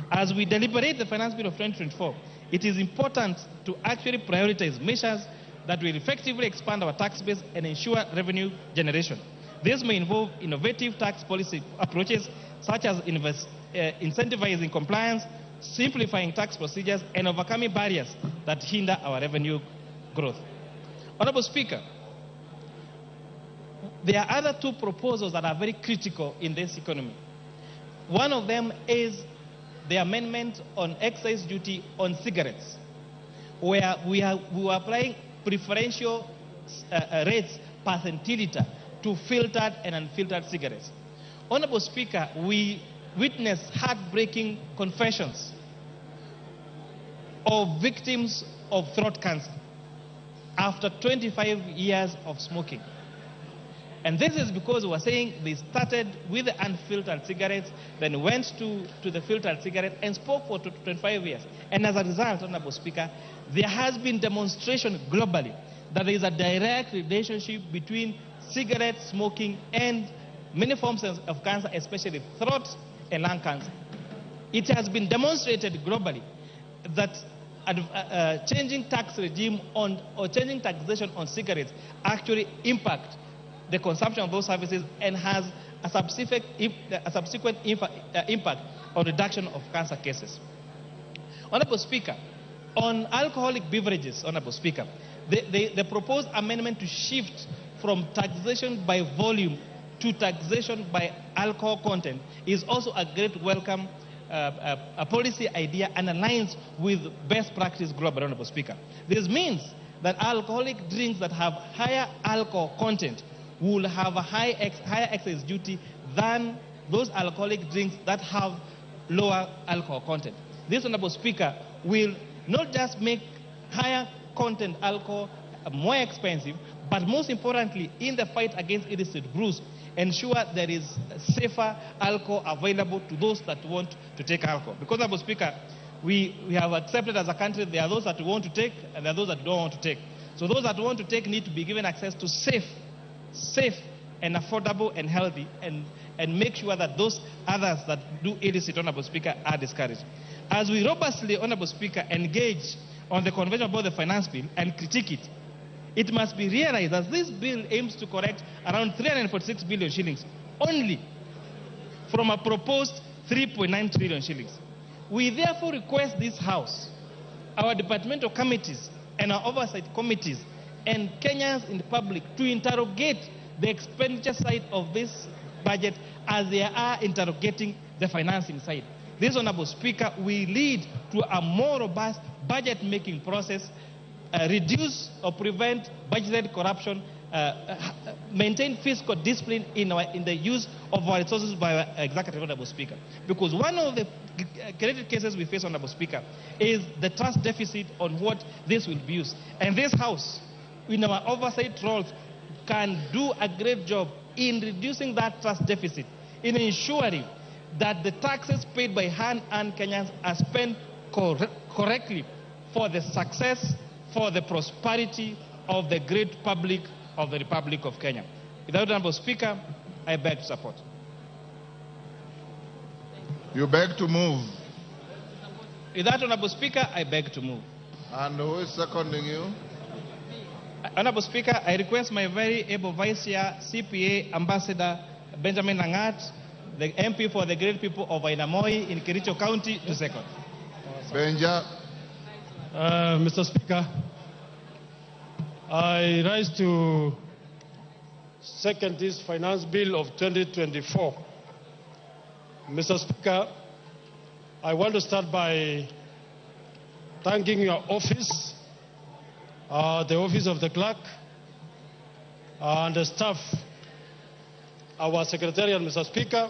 as we deliberate the Finance Bill of 2024, it is important to actually prioritize measures that will effectively expand our tax base and ensure revenue generation. This may involve innovative tax policy approaches such as incentivizing compliance, simplifying tax procedures, and overcoming barriers that hinder our revenue growth. Honorable Speaker, there are other two proposals that are very critical in this economy. One of them is the amendment on excise duty on cigarettes, where we were applying preferential rates per centiliter to filtered and unfiltered cigarettes. Honorable Speaker, we witnessed heartbreaking confessions of victims of throat cancer after 25 years of smoking. And this is because we were saying they started with the unfiltered cigarettes, then went to the filtered cigarette and spoke for 25 years. And as a result, Honorable Speaker, there has been demonstration globally that there is a direct relationship between cigarette smoking and many forms of cancer, especially throat and lung cancer. It has been demonstrated globally that changing tax regime on or changing taxation on cigarettes actually impact the consumption of those services and has a subsequent impact on reduction of cancer cases. Honorable Speaker, on alcoholic beverages, Honorable Speaker, the proposed amendment to shift from taxation by volume to taxation by alcohol content is also a great welcome a policy idea and aligns with best practice globally, Honorable Speaker. This means that alcoholic drinks that have higher alcohol content will have a higher excise duty than those alcoholic drinks that have lower alcohol content. This, Honorable Speaker, will not just make higher content alcohol more expensive, but most importantly, in the fight against illicit brews, ensure there is safer alcohol available to those that want to take alcohol. Because, Honorable Speaker, we have accepted as a country there are those that want to take and there are those that don't want to take. So those that want to take need to be given access to safe and affordable and healthy, and make sure that those others that do illicit, Honorable Speaker, are discouraged. As we robustly, Honorable Speaker, engage on the convention about the finance bill and critique it, it must be realized that this bill aims to correct around 346 billion shillings only from a proposed 3.9 trillion shillings. We therefore request this House, our departmental committees and our oversight committees and Kenyans in the public to interrogate the expenditure side of this budget as they are interrogating the financing side. This, Honorable Speaker, will lead to a more robust budget-making process, reduce or prevent budgeted corruption, maintain fiscal discipline in the use of our resources by our executive, Honorable Speaker. Because one of the credit cases we face, Honorable Speaker, is the trust deficit on what this will be used. And this House, in our oversight roles, can do a great job in reducing that trust deficit, in ensuring that the taxes paid by hand-earned Kenyans are spent correctly for the success, for the prosperity of the great public of the Republic of Kenya. Without, Honorable Speaker, I beg to support. You beg to move. With that, Honorable Speaker, I beg to move. And who is seconding you? Honorable Speaker, I request my very able Vice Chair, CPA Ambassador Benjamin Langat, the MP for the great people of Ainamoi in Kericho County, to second. Benja. Mr. Speaker, I rise to second this finance bill of 2024. Mr. Speaker, I want to start by thanking your office, the office of the clerk, and the staff, our secretariat, Mr. Speaker,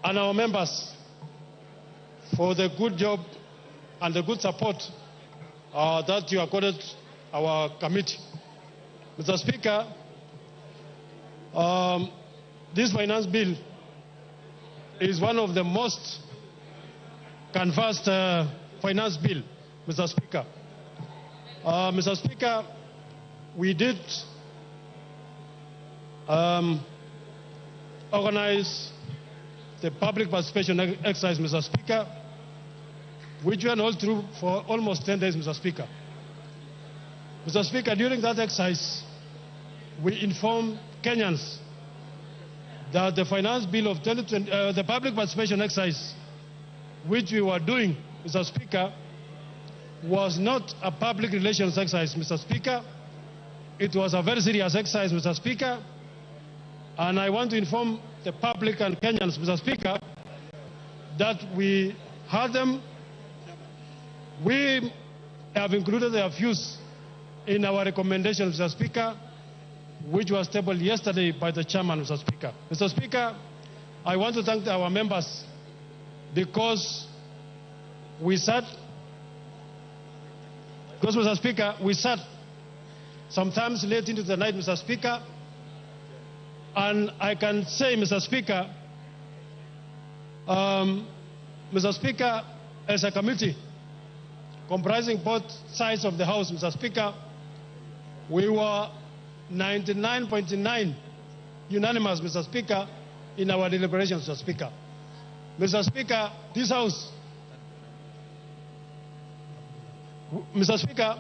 and our members for the good job and the good support that you accorded our committee. Mr. Speaker, this finance bill is one of the most canvassed finance bill, Mr. Speaker. Mr. Speaker, we did organize the public participation exercise, Mr. Speaker, which went all through for almost 10 days, Mr. Speaker. Mr. Speaker, during that exercise, we informed Kenyans that the finance bill of 2020, the public participation exercise, which we were doing, Mr. Speaker, was not a public relations exercise, Mr. Speaker. It was a very serious exercise, Mr. Speaker. And I want to inform the public and Kenyans, Mr. Speaker, that we had them. We have included their views in our recommendations, Mr. Speaker, which was tabled yesterday by the chairman, Mr. Speaker. Mr. Speaker, I want to thank our members because we sat, Mr. Speaker, we sat sometimes late into the night, Mr. Speaker, and I can say, Mr. Speaker, as a committee comprising both sides of the House, Mr. Speaker, we were 99.9 unanimous, Mr. Speaker, in our deliberations, Mr. Speaker. Mr. Speaker, this House, Mr. Speaker,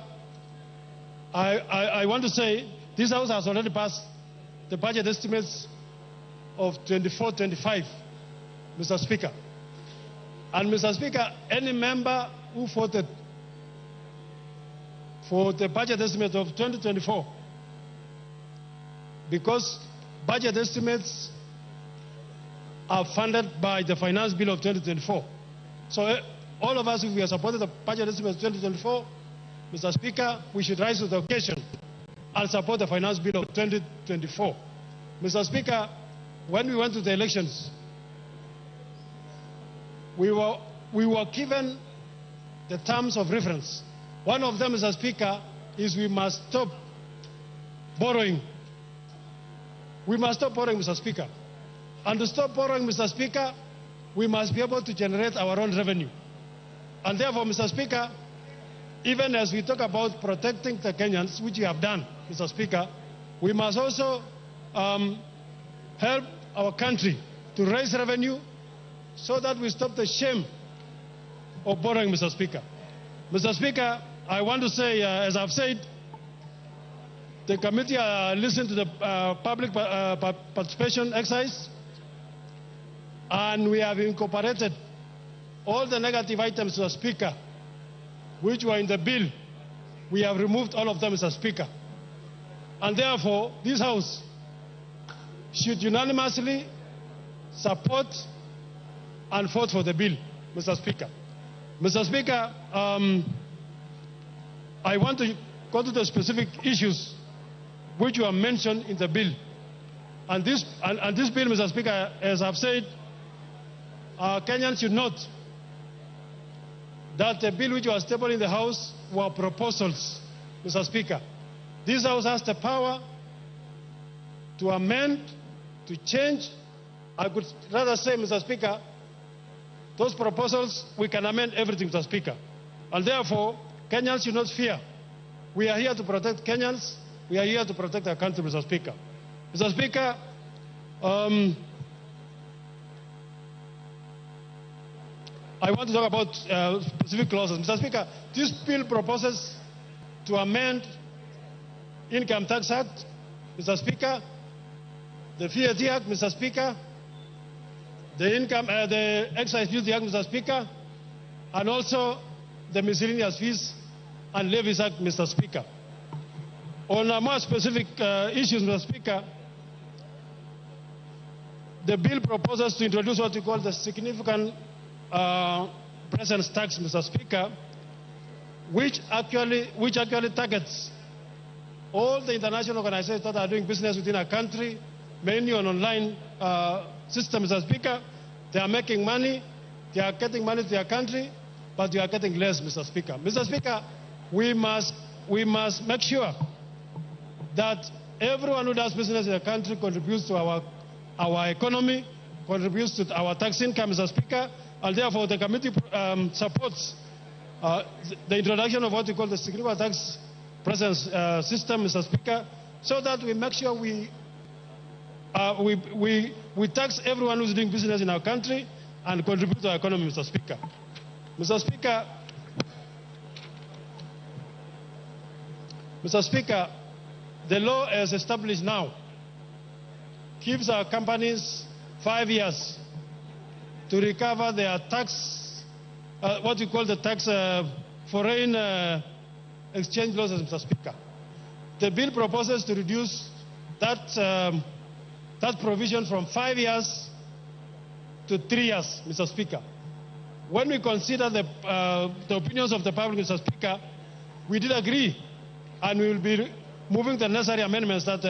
I want to say this House has already passed the budget estimates of 24-25, Mr. Speaker. And Mr. Speaker, any member who voted for the budget estimate of 2024 because budget estimates are funded by the Finance Bill of 2024. So all of us, if we are supporting the budget estimates of 2024, Mr. Speaker, we should rise to the occasion and support the Finance Bill of 2024. Mr. Speaker, when we went to the elections, we were given the terms of reference. One of them, Mr. Speaker, is we must stop borrowing. We must stop borrowing, Mr. Speaker. And to stop borrowing, Mr. Speaker, we must be able to generate our own revenue. And therefore, Mr. Speaker, even as we talk about protecting the Kenyans, which we have done, Mr. Speaker, we must also help our country to raise revenue so that we stop the shame of borrowing, Mr. Speaker. Mr. Speaker, I want to say, as I've said, the committee listened to the public participation exercise, and we have incorporated all the negative items, Mr. Speaker, which were in the bill. We have removed all of them, Mr. Speaker. And therefore, this House should unanimously support and vote for the bill, Mr. Speaker. Mr. Speaker, I want to go to the specific issues which were mentioned in the bill. And this bill, Mr. Speaker, as I've said, Kenyans should note that the bill which was tabled in the House were proposals, Mr. Speaker. This House has the power to amend, to change. I could rather say, Mr. Speaker, those proposals, we can amend everything, Mr. Speaker. And therefore, Kenyans should not fear. We are here to protect Kenyans. We are here to protect our country, Mr. Speaker. Mr. Speaker, I want to talk about specific clauses. Mr. Speaker, this bill proposes to amend Income Tax Act, Mr. Speaker, the VAT Act, Mr. Speaker, the Excise Duty Act, Mr. Speaker, and also the Miscellaneous Fees and Levies Act, Mr. Speaker. On a more specific issues, Mr. Speaker, the bill proposes to introduce what we call the significant presence tax, Mr. Speaker, which actually targets all the international organizations that are doing business within our country, mainly on online systems, Mr. Speaker. They are making money, they are getting money to their country, but we are getting less, Mr. Speaker. Mr. Speaker, we must make sure that everyone who does business in the country contributes to our economy, contributes to our tax income, Mr. Speaker, and therefore the committee supports the introduction of what we call the significant tax presence system, Mr. Speaker, so that we make sure we tax everyone who's doing business in our country and contribute to our economy, Mr. Speaker. Mr. Speaker, the law as established now gives our companies 5 years to recover their tax, what we call the tax foreign exchange losses, Mr. Speaker. The bill proposes to reduce that, that provision from 5 years to 3 years, Mr. Speaker. When we consider the opinions of the public, Mr. Speaker, we did agree, and we will be moving the necessary amendments that,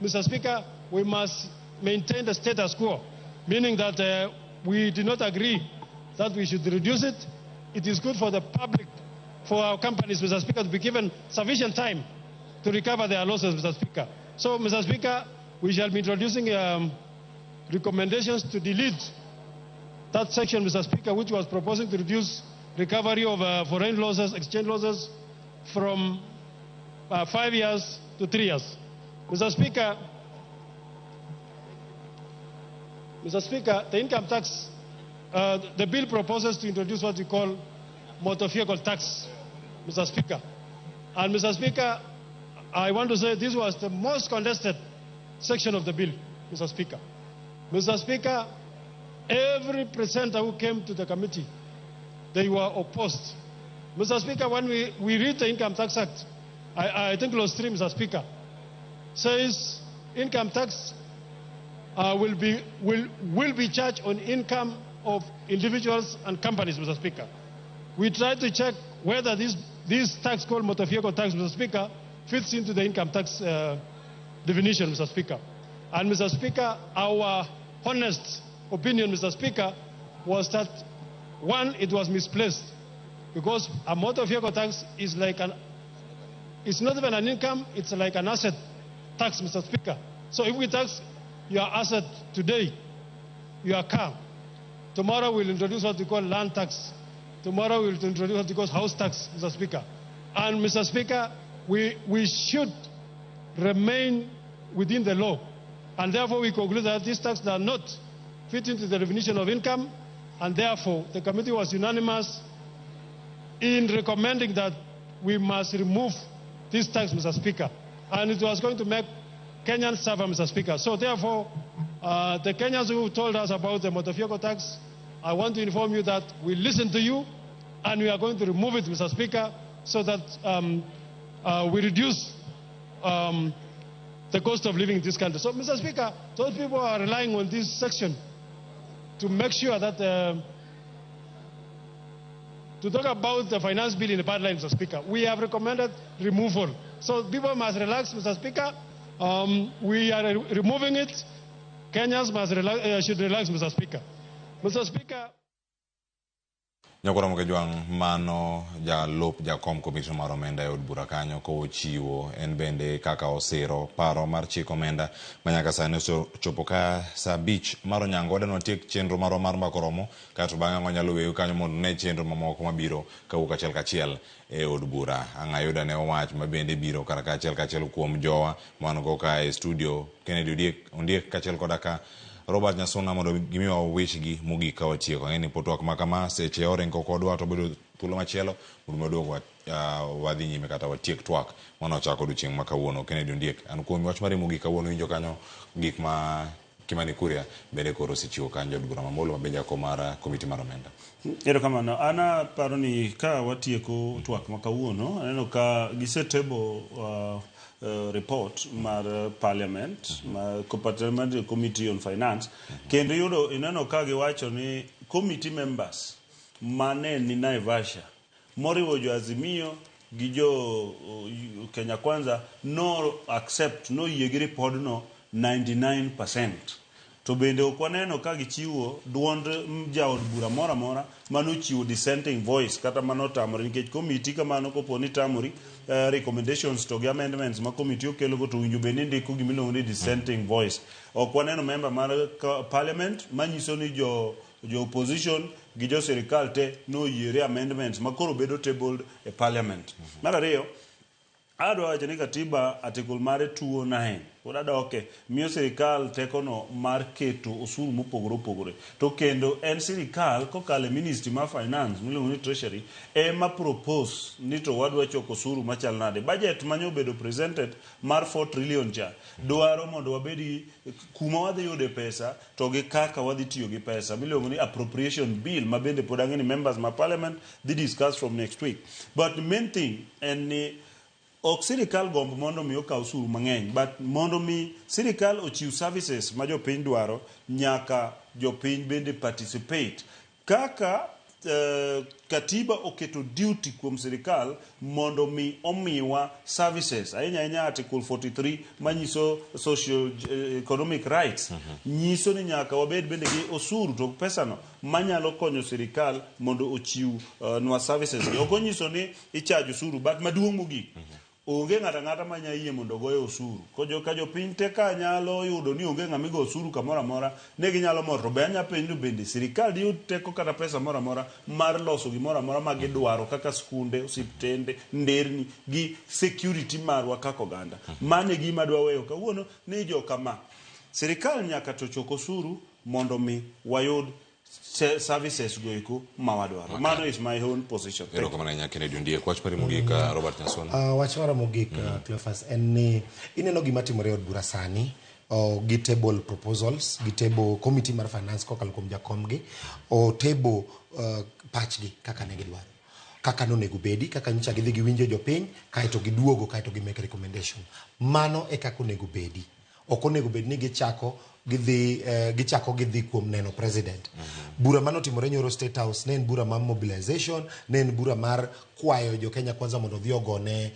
Mr. Speaker, we must maintain the status quo, meaning that we did not agree that we should reduce it. It is good for the public, for our companies, Mr. Speaker, to be given sufficient time to recover their losses, Mr. Speaker. So, Mr. Speaker, we shall be introducing recommendations to delete that section, Mr. Speaker, which was proposing to reduce recovery of foreign losses, exchange losses, from 5 years to 3 years. Mr. Speaker, the income tax, the bill proposes to introduce what we call motor vehicle tax, Mr. Speaker. And Mr. Speaker, I want to say this was the most contested section of the bill, Mr. Speaker. Mr. Speaker, every presenter who came to the committee, they were opposed. Mr. Speaker, when we read the Income Tax Act, I think Clause 3, Mr. Speaker, says Income tax will be charged on income of individuals and companies, Mr. Speaker. We tried to check whether this tax called motor vehicle tax, Mr. Speaker, fits into the income tax definition, Mr. Speaker. And Mr. Speaker, our honest opinion, Mr. Speaker, was that, one, it was misplaced, because a motor vehicle tax is like an, it's not even an income, it's like an asset tax, Mr. Speaker. So if we tax your asset today, your car, tomorrow we'll introduce what we call land tax. Tomorrow we'll introduce what we call house tax, Mr. Speaker. And Mr. Speaker, we should remain within the law. And therefore we conclude that this tax does not fit into the definition of income, and therefore the committee was unanimous in recommending that we must remove this tax, Mr. Speaker. And it was going to make Kenyans suffer, Mr. Speaker. So therefore, the Kenyans who told us about the motor vehicle tax, I want to inform you that we listen to you, and we are going to remove it, Mr. Speaker, so that we reduce the cost of living in this country. So, Mr. Speaker, those people are relying on this section to make sure that, to talk about the finance bill in the pipeline, Mr. Speaker, we have recommended removal. So people must relax, Mr. Speaker. We are removing it. Kenyans must relax, should relax, Mr. Speaker. Mr. Speaker. Nyakoro Mokejwang' mano jalup jakom komiti mar omenda e od bura kanyo kochiwo en bende kaka osiro paro mar chik omenda manyaka sani osechopo ka saa 5 mar onyango. Wadwa ni watiek chenro marwa mar mbaka oromo, kaeto bang'e wanyalo weyo kanyo mondo ne chenro mamoko mabiro kawuok achiel kachiel e od bura. Ang' ayuda ne wach mabende biro kar kachiel kachiel kuom jowa man go ka e studio Kennedy Ondiek kachiel koda ka Robert Nyasuna mondo gimiwa wechegi mogik ka watieko. Ang'e ni po twak ma kama seche oringo kodwa to bedo thuolo machielo mondo waduog wadhi nyime kata watiek twak mane ochako odiochieng' ma kawuono. Kennedy Ondiek, an kuom wach mari mogik kawuono winjo kanyo gik ma Kimani Kuria bende koro osechiwo kanyo od bura mamolo ma bende jakom mar komiti mar omenda. Erokamano. An aparo ni ka watieko twak ma kawuono, aneno ka gisetable report mar parliament, mar Parliamentary Committee on Finance, kendo yudo ineno ka giwacho ni committee members mane ni Naivasha moriwo jo Azimio gi jo Kenya Kwanza no accept, no yie gi report no 99%. To bende ok waneno ka gichiwo duond jaod bura moro amora manochiwo dissenting voice kata manotamore, nikech committee kamano kopo ni tamori recommendations to gi amendments ma committee okelogo to winjo bed ni ndiko gimiluongo ni dissenting voice. Ok waneno member mar parliament manyiso ni jo opposition gi jo sirikal te noyiere amendments ma koro bedo tabled e parliament. Mar ariyo, adwa wacho ni katiba article mare 209 pod adoke miyo sirikal tekono mar keto osuru mopogore opogore, to kendo en sirikal kokalo e ministry mar finance miluongo ni treasury ema propose ni to wadwa choko osuru machal nade. Budget mane obedo presented mar 4 trillion cha dwaro mondo wabed gi kuma wadhi yude pesa to gi kaka wadhi tiyo gi pesa miluongo ni appropriation bill ma bende pod ang'e ni members ma parliament dhi discuss from next week. But the main thing en ni ok sirikal gomb mondo mi okaw osuru mang'eny, but mondo mi sirikal ochiw services ma jopiny dwaro, nyaka jopiny bende participate. Kaka katiba oketo duty kuom sirikal mondo mi omiwa services, ahinya ahinya article 43 manyiso social economic rights, nyiso ni nyaka wabed bende gi osuru to pesano manyalo konyo sirikal mondo ochiw nwa services. Ok onyiso ni icharge osuru, but maduong' mogik onge ng'ato ang'ata manya yie mondo ogoye osuru. Ka jopiny te ka nyalo yudo ni onge ng'ama igo osuru kamoro amora, ne ginyalo mor. To be anya penjo bende sirikal diyud teko kata pesa moro amora mar loso gimoro amora ma gidwaro kaka skunde, osiptende, nderni gi security marwa kaka oganda. Mano e gima adwa weyo kawuono ni jokama. Sirikal nyaka to chok osuru mondo mi wayud services go eko ma wadwaro. Mano is my own position. Erokamano ahinya Kennedy Ondiek. Wach mari mogik, Robert Nyasuna. Wach mara mogik, Cleophas, en ni ineno gima timore e od bura sani, gi table proposals, gi table committee mar finance kokalo kuom jakomgi, o table pachgi kaka ne gidwaro, kaka nonego bedi, kaka nyocha gidhi giwinjo jopiny, kaeto giduogo, kaeto gi make recommendation. Mano e kaka onego bedi. Ok onego bed ni gichako gidhi gichako gidhi kuom neno president. Bura mane otimore nyoro State House ne en bura mar mobilization, ne en bura mar kwayo jo Kenya Kwanza mondo odhi ogone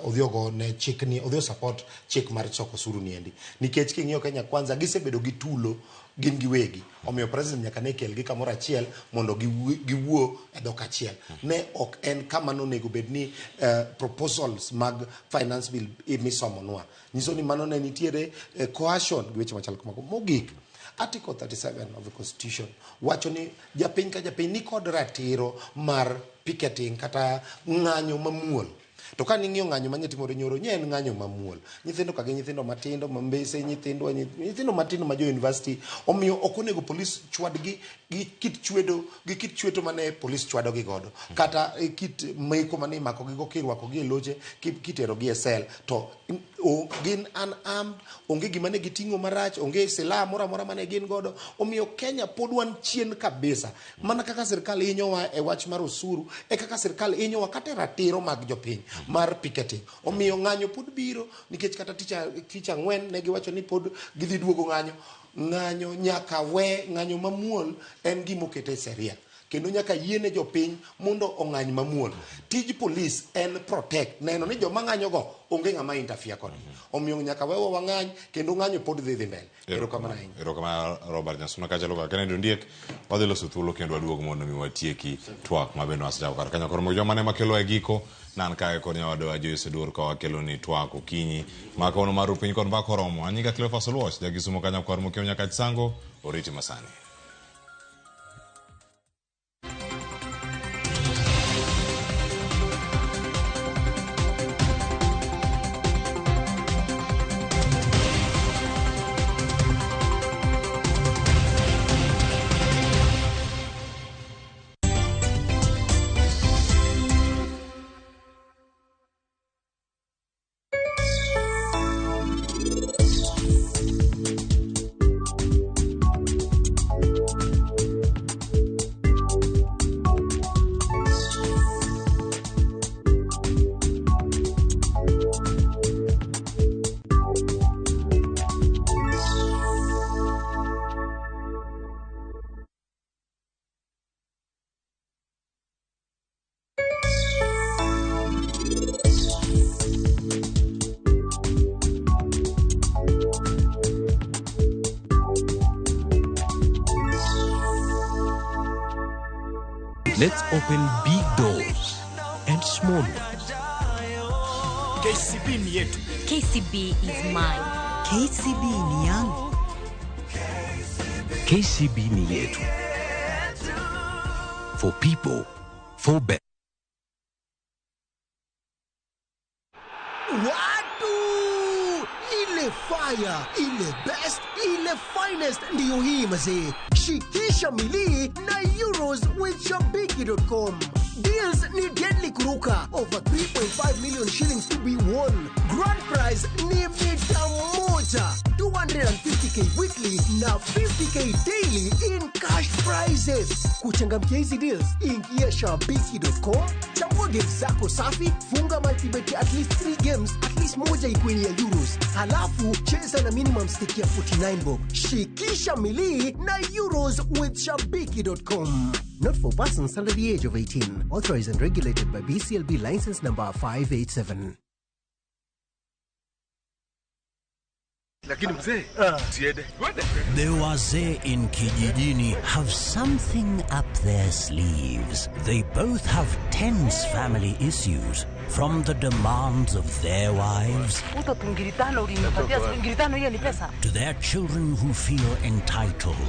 odhi ogone chik ni odhi support chik mar choko osuru niendi. Nikech king'iyo Kenya Kwanza gisebedo gi tulo gin giwegi. Omiyo president nyaka ne kelgi kamoro achiel mondo giwuo e dhok achiel. Ne ok en kama nonego bed ni proposals mag finance bill imisomonwa. Nyiso ni mano ne nitiere coercion gi weche machal kamago. Mogik, Article 37 of the Constitution wacho ni japiny ka japiny nikod ratiro mar picketing kata ng'anyo mamuol. To ka ning'iyo ng'anyo manye timore nyoro, nye en ng'anyo mamuol. Nyithindo ka gin nyithindo matindo, mambese, nyithindwa, nyithindo matindo ma jo university, omiyo ok onego polis chwadgi gi kit chwedo, gi kit chweto mane polis chwadogi godo. Kata kit meko mane imakogi go kirwakogi e loche, kiterogi e sel. To gin unarmed, onge gima ne giting'o marach, onge silaha moro amora mane gin godo. Omiyo Kenya pod wan chien kabisa. Mana kaka sirkal hinyowa e wach mar osuru, e kaka sirkal hinyowa kata e ratiro mag jopiny mar picketing. Omiyo ng'anyo pod biro, nikech kata tich ang'wen ne giwacho ni pod gidhi duogo ng'anyo. Ng'anyo nyaka we, ng'anyo mamuol en gima oket e sheria. Kendo nyaka yiene jopiny mondo ong'any mamuol. Tij polis en protect, neno ni joma ng'anyo go onge ng'ama interfere kodgi. Omiyo nyaka wewa wang'any, kendo ng'anyo pod dhi mbele. Erokamano ahinya. Erokamano Robert Nyasuna kaachiel kod Kennedy Ondiek. Wadhi loso thuolo kendo waduog mondo mi watieki twak ma bende wasechako kar kanyo. Koro joma ne makelo e giko, nan kae kod nyawadwa Joyce Oduor ka wakelo ni twak okinyi ma kawuono mar piny kod mbaka oromo. An nyinga Cleophas Oluoch, ja Kisumo kanyo kod Mokeo Nyakach Sango, oriti masani. Let's open big doors and small ones. KCB ni yetu. KCB is mine. KCB ni yangu. KCB ni yetu. For people, for better. Watu! Ile fire, ile best, ile finest ndiyo hii mazee. Shikisha milii na Euros with Shabiki.com. Deals ni deadly kuruka. Over 3.5 million shillings to be won. Grand prize ni mita moja. 250k weekly na 50k daily in cash prizes. Kuchangamkia hizi deals, ingia Shabiki.com, chagua games zako safi, funga multibet at least 3 games, at least moja ikuwe ni ya Euros. Halafu cheza na minimum stake ya 49 bob. Shikisha milii na Euros with Shabiki.com. Not for persons under the age of 18. Authorized and regulated by BCLB license number 587. Lakini mzee, tiende. The wazee in Kijijini have something up their sleeves. They both have tense family issues, from the demands of their wives to their children who feel entitled.